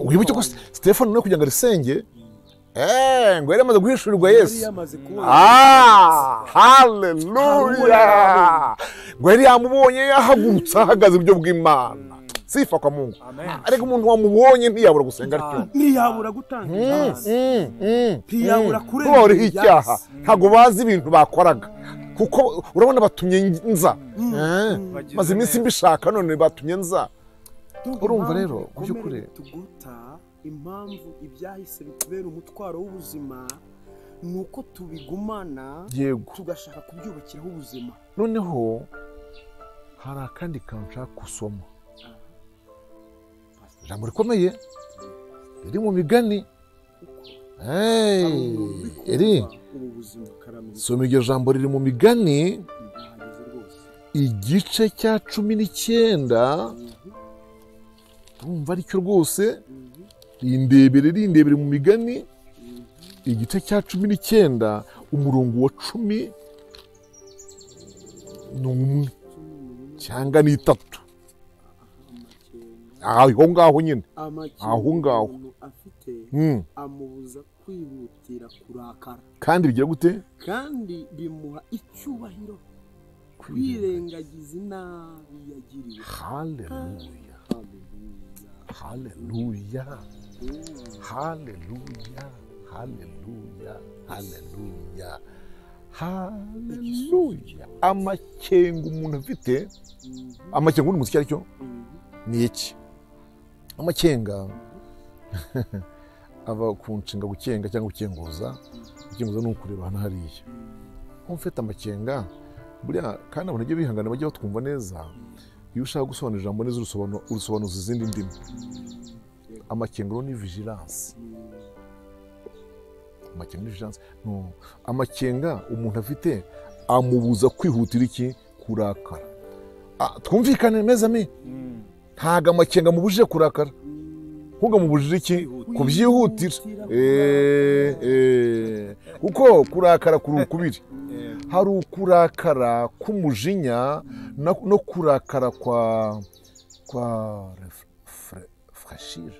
Wibuke ko Stefano no kugira ngo arisenge, ngo yari amaze guhishurirwa Yesu. Haleluya! Ngo yari yamubonye yahagurutse ahagaze iburyo bw'Imana. Sifa kwa Mungu. Ariko umuntu wamubonye ntiyabura gusenga atyo. Ntiyabura gutanga imbabazi. Ntiyabura kurengera icyaha. Ntabwo bazi ibintu bakoraga. Kuko urabona batumye nza, maze iminsi mbishaka none batumye nza. Urumva rero mu by'ukuri tugota impamvu ibyahise bitubera umutwaro w'ubuzima nuko tubigumana, tugashaka kubyubakiraho ubuzima. Noneho hari akandi kantu nshaka gusoma, ijambo rikomeye riri mu migani. Eri soma iryo jambo riri mu migani igice cya 19, urumva aricyo rwose, rindebere mu migani igice cya 19 umurongo wa 11 cyangwa ni 3. Aho ngaho nyine, aho ngaho amubuza kwihutira kurakara, kandi bigira gute? Kandi bimuha icyubahiro kwirengagiza inabi yagiriwe. Haleluya, haleluya, haleluya, haleluya, haleluya, haleluya. Amakenga umuntu afite, amakenga umuntu icyo aricyo ni iki? Amakenga ava ku nshinga gukenga cyangwa gukenguza. Gukenguza ni ukureba hano hariya. Ufite amakenga buriya, kandi abantu bajye bihangana bajye batwumva neza. Iyo ushaka gusobanura ijambo neza urusobanuza izindi ndimi. Amakenga ni vigilance. Amakenga ni vigilance. No, amakenga umuntu afite amubuza kwihutira iki? Kurakara. Twumvikane neza mi? Ntago amakenga mubujije kurakara, ahubwo mubujije iki? Kubyihutira. Kuko kurakara kuri ukubiri. Hari ukurakara k'umujinya no kurakara kwa frashir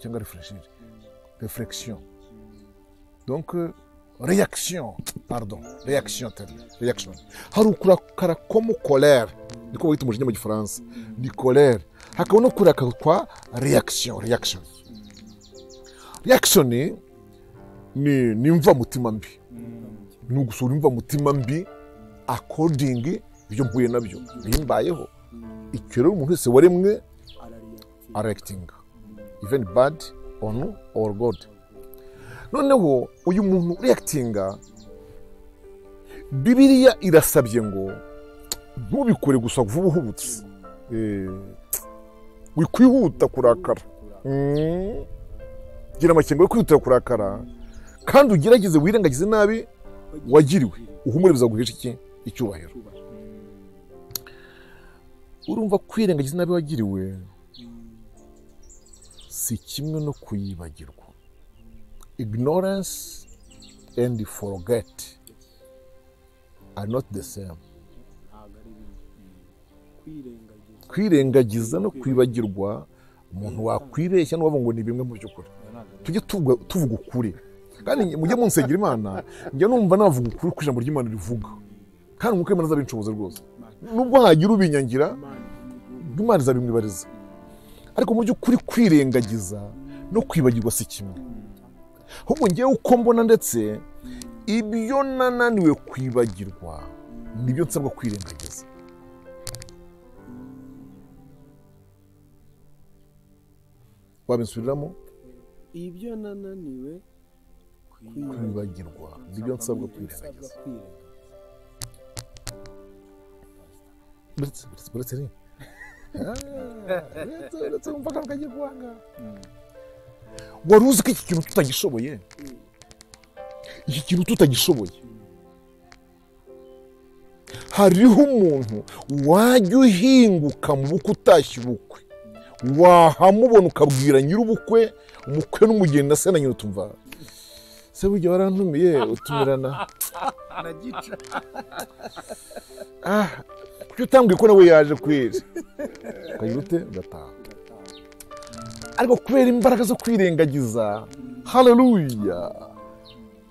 cyangwa refreshir, réflexion. Donc réaction, pardon, réaction. Hari ukurakara ko colère, niko bita umujinya mu gifaransa, ni colère. Hakaba no kurakara kwa réaction. Réaction ni imva mutima mbi, ni ugusura imva mutima mbi according ibyo mpuye nabyo bimbayeho. Icyo rero umuntu wese waremwe areacting, even bad on or good. Noneho uyu muntu reactinga, Bibiliya irasabye ngo ntubikore gusa vuba uhubutse, wikwihuta kurakara. Gira amakenga yo kwihutira kurakara, kandi ugerageze wirengagize nabi wagiriwe, uhumure bizaguhesha iki? Icyubahiro. Urumva kwirengagiza nabi wagiriwe si kimwe no kuyibagirwa. Ignorance and forget are not the same. Kwirengagiza no kwibagirwa, umuntu wakwibeshya n'uwavuga ngo ni bimwe mu by'ukuri. Tujye tuvuga ukuri, kandi mujye munsengera Imana, njya numva navuga ukuri ku ijambo ry'Imana rivuga, kandi umwuka w'Imana azabinshoboza rwose. Nubwo hagira ubinyangira, Imana izabimwibariza. Ariko mu by'ukuri kwirengagiza no kwibagirwa si kimwe. Ahubwo ngewe uko mbona, ndetse ibyo nananiwe kwibagirwa nibyo nsabwa kwirengagiza. Wabinsubiriramo? Ibyo nananiwe kwibagirwa nibyo nsabwa kwirengagiza. Uretse wumva akantu kagiye guhanga. Wari uzi ko iki kintu tutagishoboye? Iki kintu tutagishoboye. Hariho umuntu wajya uhinguka mu bukwe utashye ubukwe, wahamubona ukabwira nyir'ubukwe, umukwe n'umugeni na se na nyina, utumva se burya warantumiye utumirana kuki utambwiye ko nawe yaje kweri? Ukagira ute? Ugataha. Ariko kubera imbaraga zo kwirengagiza, haleluya,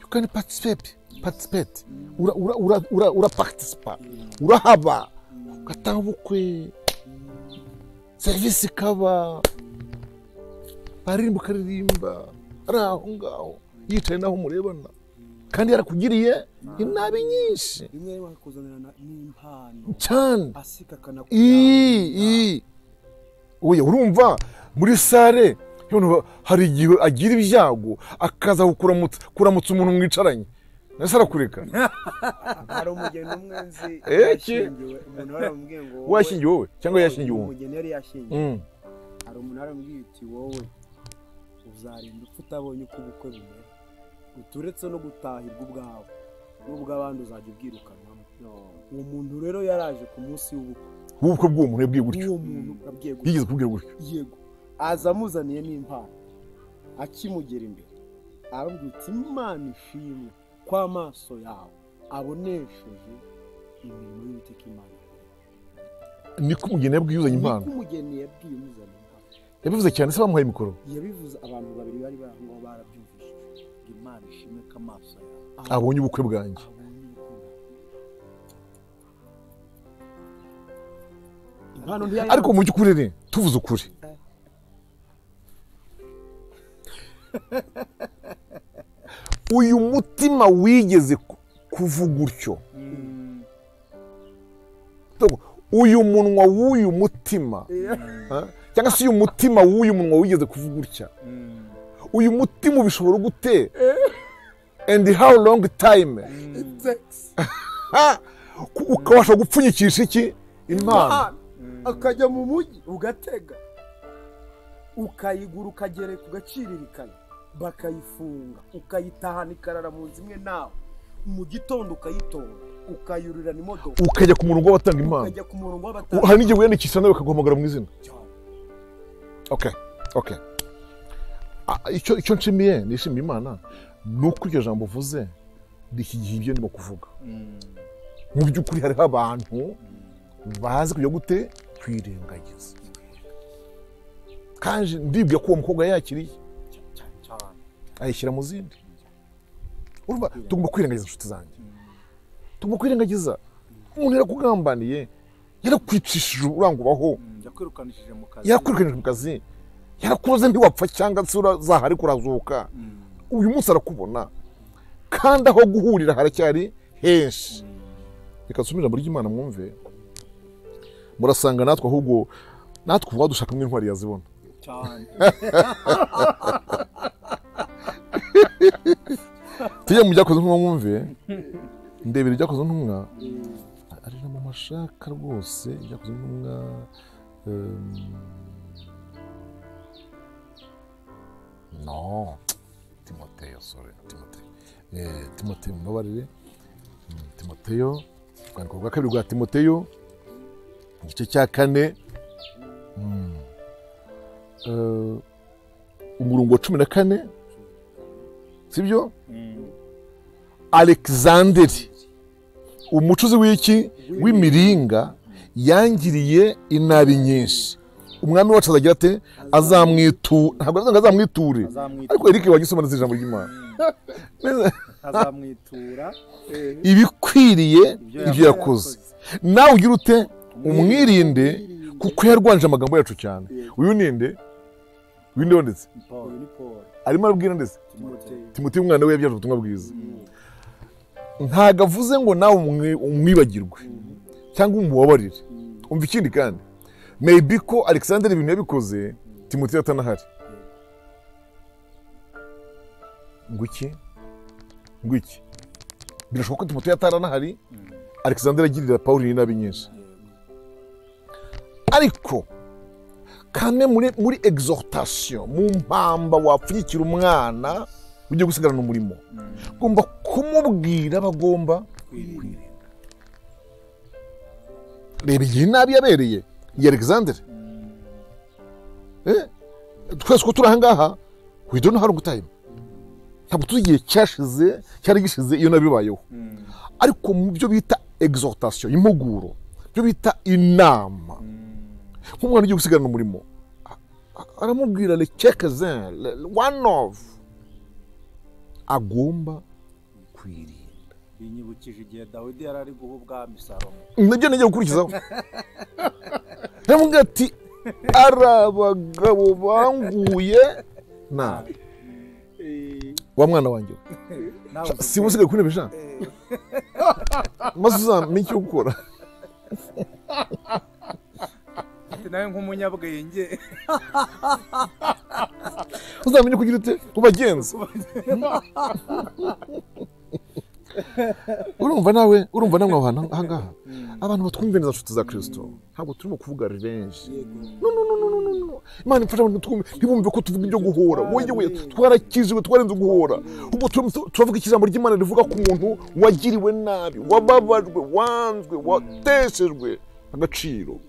you can participate, ura participa, urahaba, ugataha ubukwe, serivisi ikaba, baririmba ukaririmba, ari aho ngaho yicaye naho murebana. Kandi yarakugiriye inabi nyinshi. Rimwe bakuzanira n'impano. Cyane. Asika kana. Oya urumva muri sare hari igihe agira ibyago akaza kuramutsa umuntu mwicaranye. Nase arakureka. Hari umugeni umwe nzi yashingiwe, umuntu aramubwiye ngo washingiwe wowe cyangwa yashingiwe umugeni yari yashingiwe. Hari umuntu aramubwiye uti wowe uzarinda upfa utabonye uko ubukwe bumera, uturetse no gutahirwa ubwawe n'ubwo abandi uzajya ubwirukanwamo. Uwo muntu rero yaraje ku munsi w'ubukwe. Ubukwe bw'uwo muntu yabwiye gutyo. Uwo muntu yabwiye gutyo. Yigeze kubwira gutyo. Yego. Aza amuzaniye n'impano. Akimugera imbere arabwira uti Imana ishimwe ko amaso yawe abonesheje imirimo y'Uwiteka Imana. Niko umugeni yabwiye uzanye impano. Niko umugeni yabwiye umuzanye impano. Yabivuze cyane se bamuhaye mikoro. Yabivuze abantu babiri bari bari aho barabyumvise. Imana ishimwe ko amaso yawe abonye ubukwe bwanjye. Ariko mu by'ukuri rero tuvuze ukuri uyu mutima wigeze kuvuga utyo, uyu munwa w'uyu mutima cyangwa se uyu mutima w'uyu munwa wigeze kuvuga utya, uyu mutima ubishobora gute and how long time it takes ukabasha gupfunyikisha iki impano, akajya mu mujyi ugatega ukayigura ukagereka ugaciririkanya bakayifunga ukayitahana ikarara mu nzu imwe nawe, mu gitondo ukayitora ukayurirana imodoka ukajya ku murongo w'abatanga impano, ukajya ku murongo w'abatanga. Hari n'igihe wiyandikisha nawe bakaguhamagara mu izina. Okay, okay. Icyo nshimiye nishimiye Imana ni uko iryo jambo uvuze rikigihe ibyo ndimo kuvuga. Mu by'ukuri hariho abantu bazi kujya gute kwirengagiza. Kandi ndibwira ko uwo mukobwa yakiriye ayishyira mu zindi. Urumva tugomba kwirengagiza inshuti zanjye. Tugomba kwirengagiza. Umuntu yarakugambaniye, yarakwicishije urangubaho, yakwirukanishije mu kazi, yakwirukanishije mu kazi, yarakuroze ntiwapfa cyangwa se urazahari kurazuka. Uyu munsi arakubona kandi aho guhurira haracyari henshi. Reka nsome ijambo ry'Imana mwumve. Murasanga natwe ahubwo natwe ubu dushaka intwari yazibona cyane. Tujye mu byakozwe ntumwa mwumve. Ndebera ibyakozwe ntumwa ari no mu mashaka rwose. Ibyakozwe ntumwa no Timoteyo, sorry, Timoteyo. Timoteyo mbabarire. Timoteyo, urwandiko rwa kabiri rwa Timoteyo igice cya 4 umurongo wa 14, sibyo? Alexanderi umucuzi w'iki w'imiringa yangiriye inabi nyinshi. Umwami wacu azagira ate? Azamwitura. Ntabwo avuga ngo azamwiture, ariko Eric wagisoma neza ijambo ry'Imana. Azamwitura ibikwiriye ibyo yakoze. Nawe ugira ute? Umwirinde kuko yarwanje amagambo yacu cyane. Uyu ninde? Uyu nde wanditse? Arimo arabwira ndetse Timoteyo umwana we yabyaje ubutumwa bwiza. Ntago avuze ngo nawe umwibagirwe cyangwa umubabarire. Umva ikindi kandi, maybe ko Alexander ibintu yabikoze Timoteyo atanahari. Ngwiki? Ngwiki? Birashoboka ko Timoteyo ataranahari, Alexander agirira Pawulo inabi nyinshi. Ariko kane muri exhortation, mu mpamba wapfunyikira umwana ugiye gusigarana umurimo, ugomba kumubwira bagomba kwirinda. Reba igihe inabi yabereye ya Alexander. Twese ko turi aha ngaha, we don't know how long time. Ntabwo tuzi igihe cyashize cyari gishize iyo nabibayeho. Ariko mu byo bita exhortation, impuguro, byo bita inama, nk'umwana ugiye gusigarana umurimo aramubwira le quelques-uns, one of agomba kwirinda. Binyibukije igihe Dawidi yari ari guha ubwami Salomo. Nabyo nagiye gukurikizaho. Ndavuga ati ari abagabo banguye nabi. Wa mwana wanjye Si usigaye ku ntebe sha, maze uzamenye icyo gukora. Nawe nk'umunyabwenge uzamenye kugira ute ubagenza. Urumva nawe, urumva namwe ahantu ahangaha abantu batwumve neza, nshuti za Kristo, ntabwo turimo kuvuga revenge. No, no, no, no, no, no. Imana ifasha abantu twumve, ntibumve ko tuvuga ibyo guhora. Wowe twarakijwe, twarenze guhora. Ubwo turavuga ijambo ry'Imana rivuga ku muntu wagiriwe nabi, wababajwe, wanzwe, wateshejwe agaciro.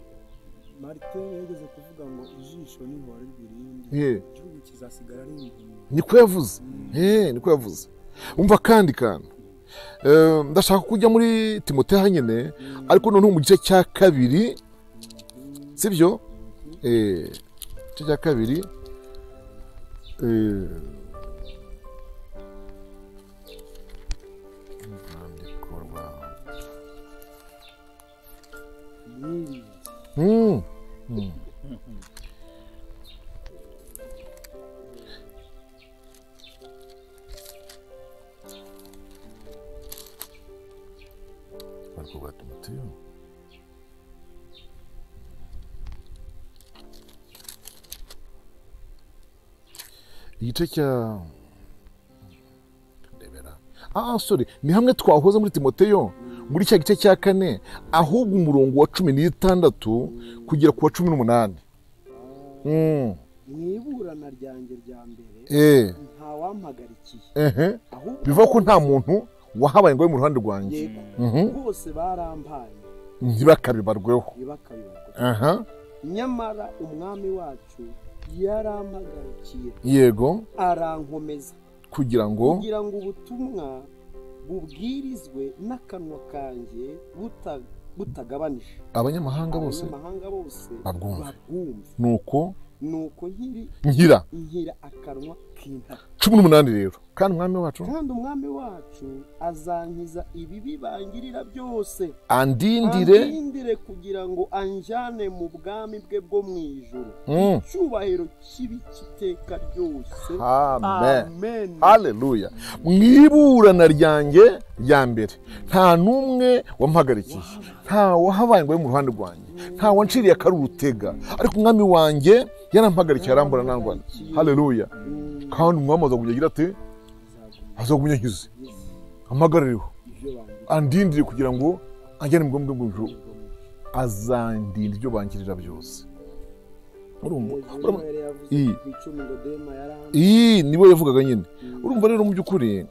Martin yageze kuvuga ngo ijisho n'ihora irindi, igihugu kizasigara ari impumyi. Niko yavuze. Niko yavuze. Umva kandi kantu, ndashaka kujya muri Timoteyo nyine, ariko noneho mu gice cya 2, sibyo? Igice cya 2, Rwa Timoteyo. Igice cya ndebera. Sorry, ni hamwe twahoze muri Timoteyo muri cya gice cya 4, ahubwo umurongo wa 16 kugera ku wa 18. Mwiburana ryanjye rya mbere nta wampagarikiye. Bivuga ko nta muntu wahabaye ngo mu ruhande rwanjye. Bose barampaye ntibakabibarweho. Nyamara umwami wacu yarampagarikiye, yego, arankomeza kugira ngo ubutumwa bubwirizwe n'akanwa kanjye butagabanije, abanyamahanga bose babwumve. Nuko nkira akanwa k'intare. 18 rero, kandi umwami wacu azankiza ibibi bangirira byose, andindire kugira ngo anjyane mu bwami bwe bwo mu ijuru, icyubahiro kibi kiteka ryose. Amen. Haleluya. Mwiburana ryanjye rya mbere nta n'umwe wampagarikiye, nta wahabaye ngo mu ruhande rwanjye, nta wanciriye akarurutega, ariko umwami wanjye yarampagarikiye, arambura nangwana. Haleluya. Kandi umwami azagumya agira ati azagumya nkize, amagarariho, andindire kugira ngo anjyane mu bwami bw'ijuru, azandinda ibyo bangirira byose. Urumva niwe yavugaga nyine. Urumva rero mu by'ukuri,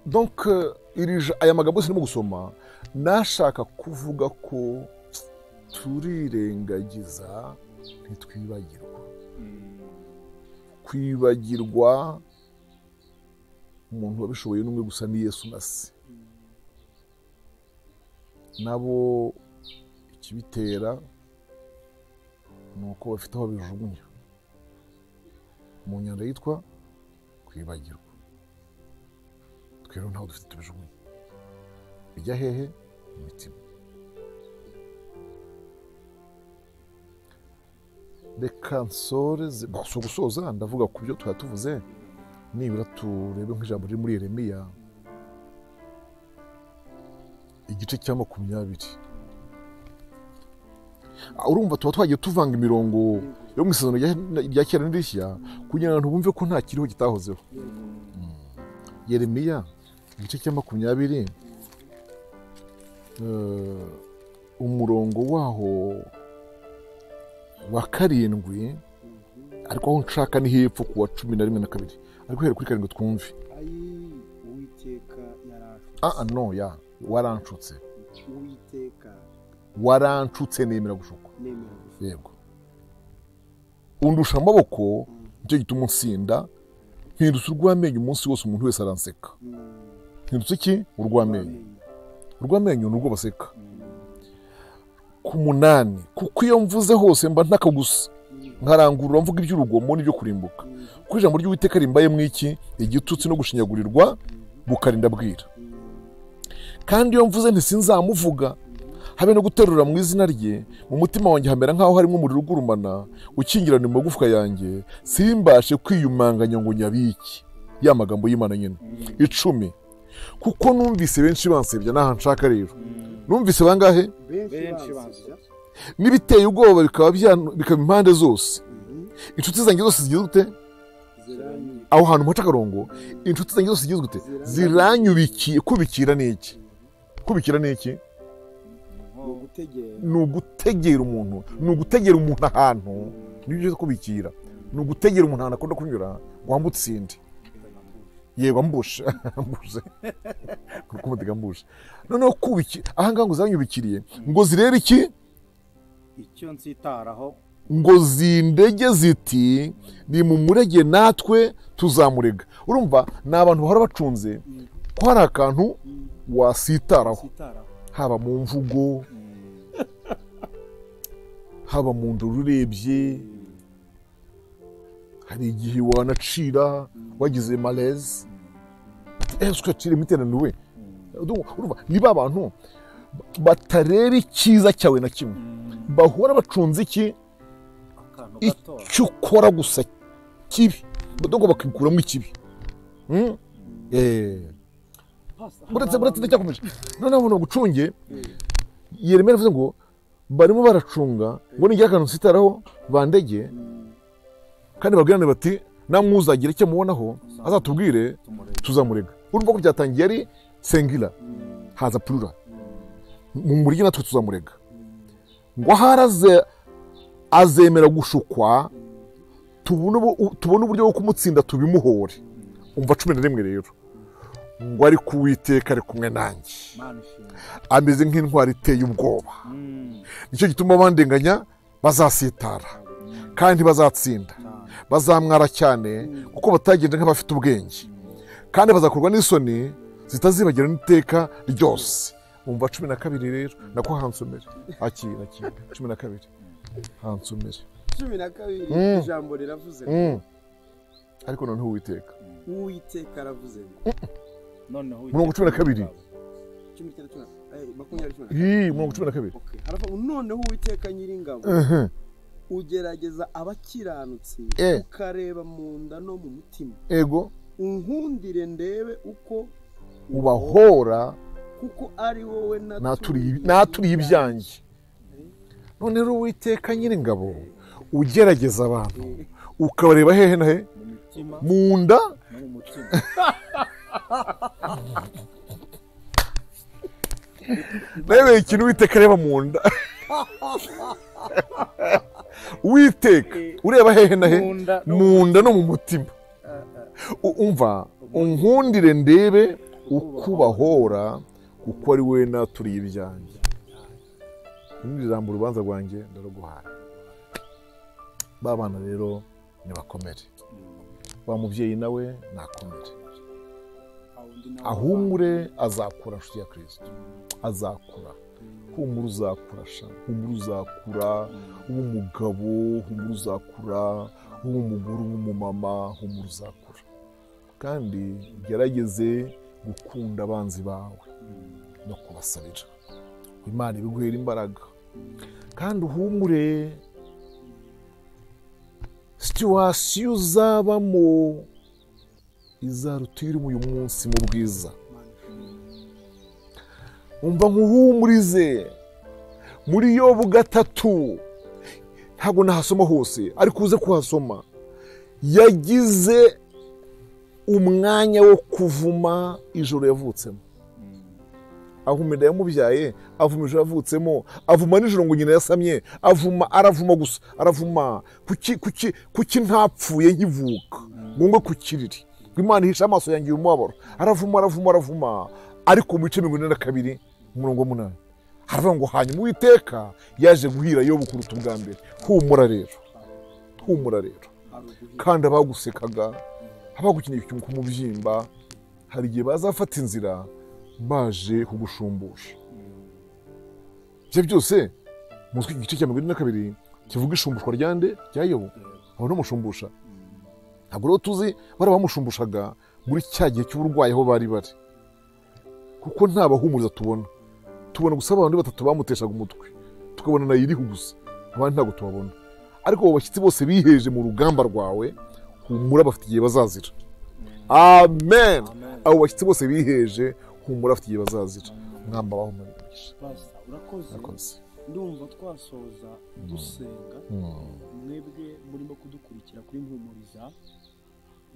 donc aya magambo yose ndimo gusoma nashaka kuvuga ko turirengagiza ntitwibagirwa. Kwibagirwa umuntu wabishoboye n'umwe gusa ni Yesu na se. Nabo ikibitera nuko bafite aho bijugunya mu nyanja yitwa kwibagirwa. Twe rero ntaho dufite tubijugunya, bijya hehe? Imitima. Reka nsoreze, si ugusoza, ndavuga ku byo twari tuvuze, nibura turebe nk'ijambo riri muri Yeremiya igice cya 20. Urumva tuba twagiye tuvanga imirongo yo mu isezerano rya kera n'irishya kugira ngo abantu bumve ko nta kiriho kitahozeho. Yeremiya igice cya 20, umurongo waho wa 7, ariko aho nshaka ni hepfo ku wa 11 na 2, ariko here kuri 7 twumve. Uwiteka yaranshutse. No, ya waranshutse. Uwiteka waranshutse nemera gushukwa. Yego. Undusha amaboko, nicyo gituma unsinda, mpindutse urw'amenyo umunsi wose umuntu wese aranseka. Mpindutse iki? Urw'amenyo. Urw'amenyo ni urwo baseka. Ku 8, kuko iyo mvuze hose mba ntaka gusa, nkarangurura mvuga iby'urugomo n'ibyo kurimbuka. Kuko ijambo ry'Uwiteka rimbaye mwiki igitutsi no gushinyagurirwa bukarinda bwira. Kandi iyo mvuze nti sinzamuvuga, habe no guterura mu izina rye, mu mutima wanjye hamera nkaho harimo umuriro ugurumana ukingirana mu magufwa yanjye, simbashe kwiyumanganya ngo nyabiki. Ya magambo y'Imana nyine. 10. Kuko numvise benshi bansebya, naha nshaka rero. Numvise bangahe? Benshi bansebya. N'ibiteye ubwoba bikaba impande zose. Inshuti zanjye zose zigize gute? Aho hantu mpaca akarongo, inshuti zanjye zose zigize gute? Ziranyubikiye. Kubikira ni iki? Kubikira ni iki? Ni ugutegera umuntu, ni ugutegera umuntu ahantu, nibyo kubikira. Ni ugutegera umuntu ahantu akunda kunyura ngo amutsinde. Yego ambushe, ambushe. Kuko mutega ambushe. Noneho kubikira, aha ngaha ngo ziranyubikiriye, ngo zirebe iki? Icyo nsitaraho. Ngo zindege ziti ni mu murege natwe tuzamurega. Urumva ni abantu bahora bacunze ko hari akantu wasitaraho, haba mu mvugo, haba mu ndoro urebye, hari igihe wanacira wagize malaise, ese imiteranire. Urumva niba abantu batareba icyiza cyawe na kimwe, bahora bacunze iki? Icyo ukora gusa kibi, badongo bakikuramo ikibi. Buretse ndacyakomeje. Noneho abantu bagucunge, Yeremiya aravuze ngo barimo baracunga ngo nigira akantu nsitaraho bandege, kandi babwirane bati namwe uzagira icyo mubonaho azatubwire tuzamurega. Urumva ko byatangiye ari singular, haza plural. Mu murege natwe tuzamurega. Ngo haraze azemera gushukwa, tubone uburyo bwo kumutsinda tubimuhore. Umva 11 rero, ngo ari kuwiteka ari kumwe nanjye, ameze nk'intwari iteye ubwoba, nicyo gituma bandenganya bazasitara kandi bazatsinda, bazamwara cyane kuko batagenda nk'abafite ubwenge, kandi bazakorwa n'isoni zitazibagirana iteka ryose. Umva 12 rero, nako hansomere akira 12 hansomere 12. Ijambo riravuze ngo ariko noneho Uwiteka, Uwiteka aravuze ngo noneho murongo 12 murongo 12. Okay, haravuga noneho Uwiteka nyiringabo ugerageza abakiranutsi, ukareba mu nda no mu mutima. Ego unkundire ndebe uko ubahora, kuko ari wowe naturiye ibyanjye. None rero Uwiteka nyiringabo ugerageza abantu ukabareba hehe na he? Mu nda no mu mutima. Nawe ikintu Uwiteka areba mu nda. Uwiteka ureba hehe na he? Mu nda no mu mutima. Umva unkundire ndebe ukubahora, kuko ari we naturiye ibyanjye. Ijambo urubanza rwanjye ndaruguhaye. Ba bana rero nibakomere, wa mubyeyi nawe nakomere, ahumure, azakura nshuti ya Kristo, azakura. Humura uzakura sha, humura uzakura, uba umugabo, humura uzakura, uba umugore, uba umumama, humura uzakura. Kandi ugerageze gukunda abanzi bawe no kubasabira, Imana ibiguhera imbaraga. Kandi uhumure, situwasiyo uzabamo izaruta iri uyu munsi mu bwiza. Umva nkuhumurize, muri Yobu 3, ntabwo nahasoma hose ariko uze kuhasoma, yagize umwanya wo kuvuma ijoro yavutsemo. Avuma inda yamubyaye, avuma ijoro yavutsemo, avuma nijoro ngo nyina yasamye, avuma, aravuma gusa, aravuma. Kuki ntapfuye nkivuka ngo ngwe ku kiriri, ngo Imana ihishe amaso yanjye umubabaro. Aravuma, aravuma, aravuma. Ariko mu bice 42 umurongo 8 haravuga ngo hanyuma Uwiteka yaje guhira Yobu kuruta ubwa mbere. Humura rero, humura rero. Kandi abagusekaga, abagukiniye ku mubyimba, hari igihe bazafata inzira baje kugushumbusha. Ibyo byose muzwi igice cya 42 kivuga ishumbushwa ryande rya Yobu. Aho n'umushumbusha ntabwo rero tuzi bari bamushumbushaga muri cya gihe cy'uburwayi aho bari bari, kuko nta bahumuriza tubona. Tubona gusa abantu batatu bamuteshaga umutwe, tukabona na Irihu gusa, abandi ntabwo tubabona. Ariko abo bashyitsi bose biheje mu rugamba rwawe, humura bafite igihe bazazira. Amen. Abo bashyitsi bose biheje, humura afite igihe bazazira. Mwamba baho umugisha. Pastor, urakoze. Ndumva twasoza dusenga. Mwebwe murimo kudukurikira kuri Mpumuriza,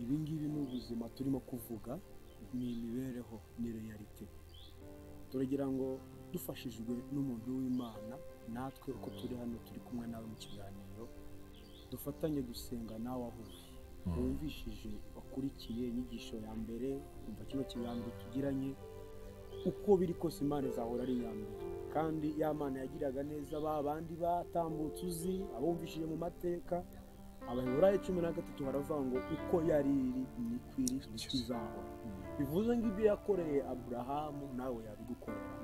ibi ngibi ni ubuzima turimo kuvuga, ni imibereho, ni reality. Turagira ngo dufashijwe n'umuntu w'Imana, natwe uko turi hano turi kumwe nawe mu kiganiro, dufatanye gusenga nawe aho uri. Wumvishije, wakurikiye inyigisho ya mbere, umva kino kiganiro tugiranye, uko biri kose Imana izahora ari iya mbere. Kandi ya Mana yagiraga neza ba bandi batambutse uzi, abumvishije mu mateka, Abaheburayo 13 haravuga ngo uko yari iri niko iri izahora. Bivuze ngo ibyo yakoreye Aburahamu nawe yabigukorera,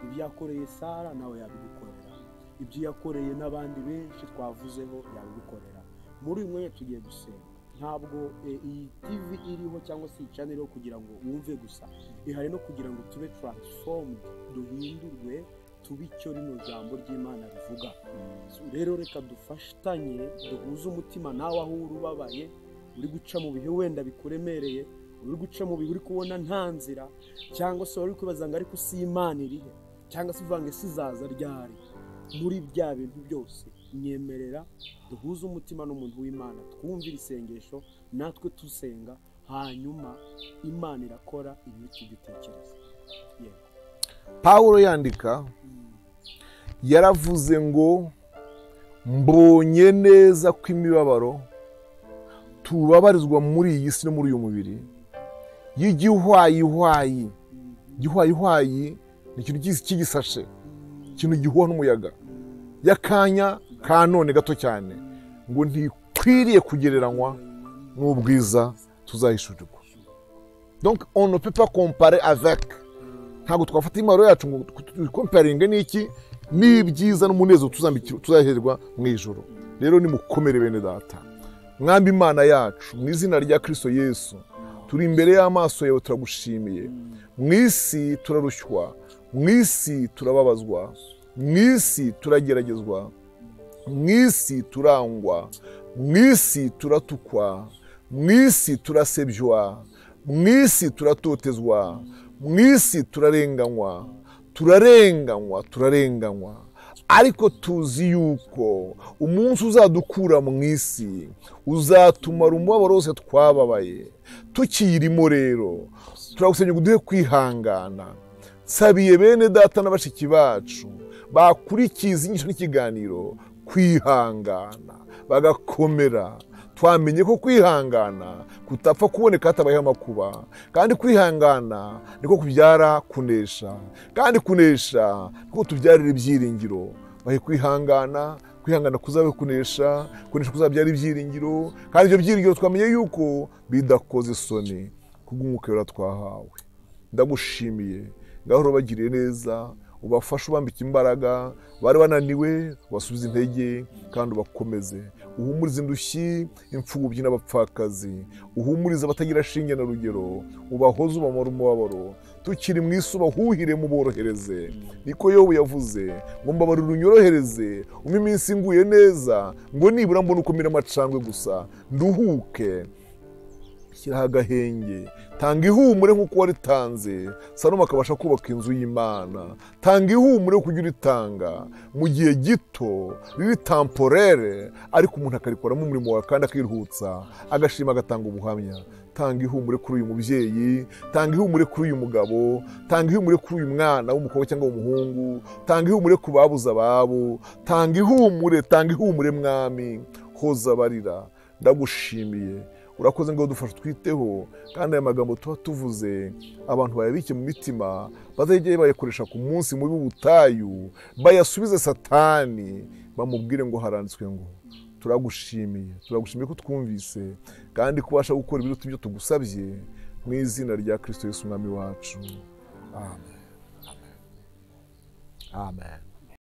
ibyo yakoreye Sara nawe yabigukorera, ibyo yakoreye n'abandi benshi twavuzeho yabigukorera. Muri uyu mwanya tugiye gusenga. Ntabwo iyi TV iriho cyangwa se iyi channel iriho kugira ngo wumve gusa, ihari no kugira ngo tube transformed, duhindurwe, tube icyo rino jambo ry'Imana rivuga. Rero reka dufatanye, duhuze umutima nawe aho uri ubabaye, uri guca mu bihe wenda bikuremereye, uri guca mu bihe uri kubona nta nzira, cyangwa se wari kwibaza ngo ariko si Imana irihe, cyangwa se uvange sizaza ryari. Muri bya bintu byose nyemerera duhuze umutima n'umuntu w'Imana, twumvire isengesho natwe tusenga, hanyuma Imana irakora ibiruta ibyo utekereza. Yego. Pawulo yandika yaravuze ngo mbonye neza ko imibabaro tubabarizwa muri iyi si no muri uyu mubiri y'igihwayihwayi. Igihwayihwayi ni ikintu cy'igisashe, ikintu gihuha n'umuyaga, y'akanya ka none gato cyane, ngo ntikwiriye kugereranywa n'ubwiza tuzahishurirwa. Donc on ne peut pas comparer avec. Ntabwo twafata imibabaro yacu ngo tukomparinge n'iki, n'ibyiza n'umunezero tuzaherwa mu ijoro. Rero nimukomere bene data, Mwami Imana yacu, mu izina rya Kristo Yesu, turi imbere y'amaso yawe, turagushimiye. Mu isi turarushywa, mu isi turababazwa, mu isi turageragezwa, mu isi turangwa, mu isi turatukwa, mu isi turasebywa, mu isi turatotezwa, mu isi turarenganywa, turarenganywa, turarenganywa. Ariko tuzi yuko umunsi uzadukura mu isi uzatumara umubabaro wose twababaye tukiyirimo. Rero turagusabye ngo uduhe kwihangana. Nsabiye bene data na bashiki bacu bakurikiza inyigisho n'ikiganiro kwihangana, bagakomera. Twamenye ko kwihangana kutapfa kuboneka hatabayeho amakuba, kandi kwihangana niko kubyara kunesha, kandi kunesha niko tubyarira ibyiringiro. Bahe kwihangana, kwihangana kuzabe kunesha, kunesha kuzabyara ibyiringiro, kandi ibyo byiringiro twamenye yuko bidakoze isoni kubw'umwuka wera twahawe. Ndagushimiye, ngaho ubagiriye neza, ubafashe, ubambike imbaraga, bari bananiwe ubasubize intege kandi ubakomeze. Uhumurize indushyi, imfubyi n'abapfakazi, uhumurize abatagira shinge na rugero, ubahoze ubamara umubabaro. Tukiri mu isi ubahuhire muborohereze. Niko Yobu yavuze ngo mbabarira unyorohereze, umpe iminsi nguye neza, ngo nibura mbone uko mira amacandwe gusa nduhuke. Shyiraho agahenge, tanga ihumure nk'uko waritanze Salomo akabasha kubaka inzu y'Imana. Tanga ihumure kujya uritanga mu gihe gito riri temporaire, ariko umuntu akarikoramo umurimo wawe kandi akiruhutsa, agashima, agatanga ubuhamya. Tanga ihumure kuri uyu mubyeyi, tanga ihumure kuri uyu mugabo, tanga ihumure kuri uyu mwana w'umukobwa cyangwa w'umuhungu, tanga ihumure ku babuze ababo, tanga ihumure, tanga ihumure Mwami, hoza abarira. Ndagushimiye, urakoze ngo dufashe twiteho, kandi aya magambo tuba tuvuze abantu bayabike mu mitima, bazajye bayakoresha ku munsi mubi w'ubutayu, bayasubize Satani, bamubwire ngo haranditswe ngo. Turagushimiye, turagushimiye ko twumvise kandi kubasha gukora ibiruta ibyo tugusabye, mu izina rya Kristo Yesu Umwami wacu. Amen. Amen. Amen.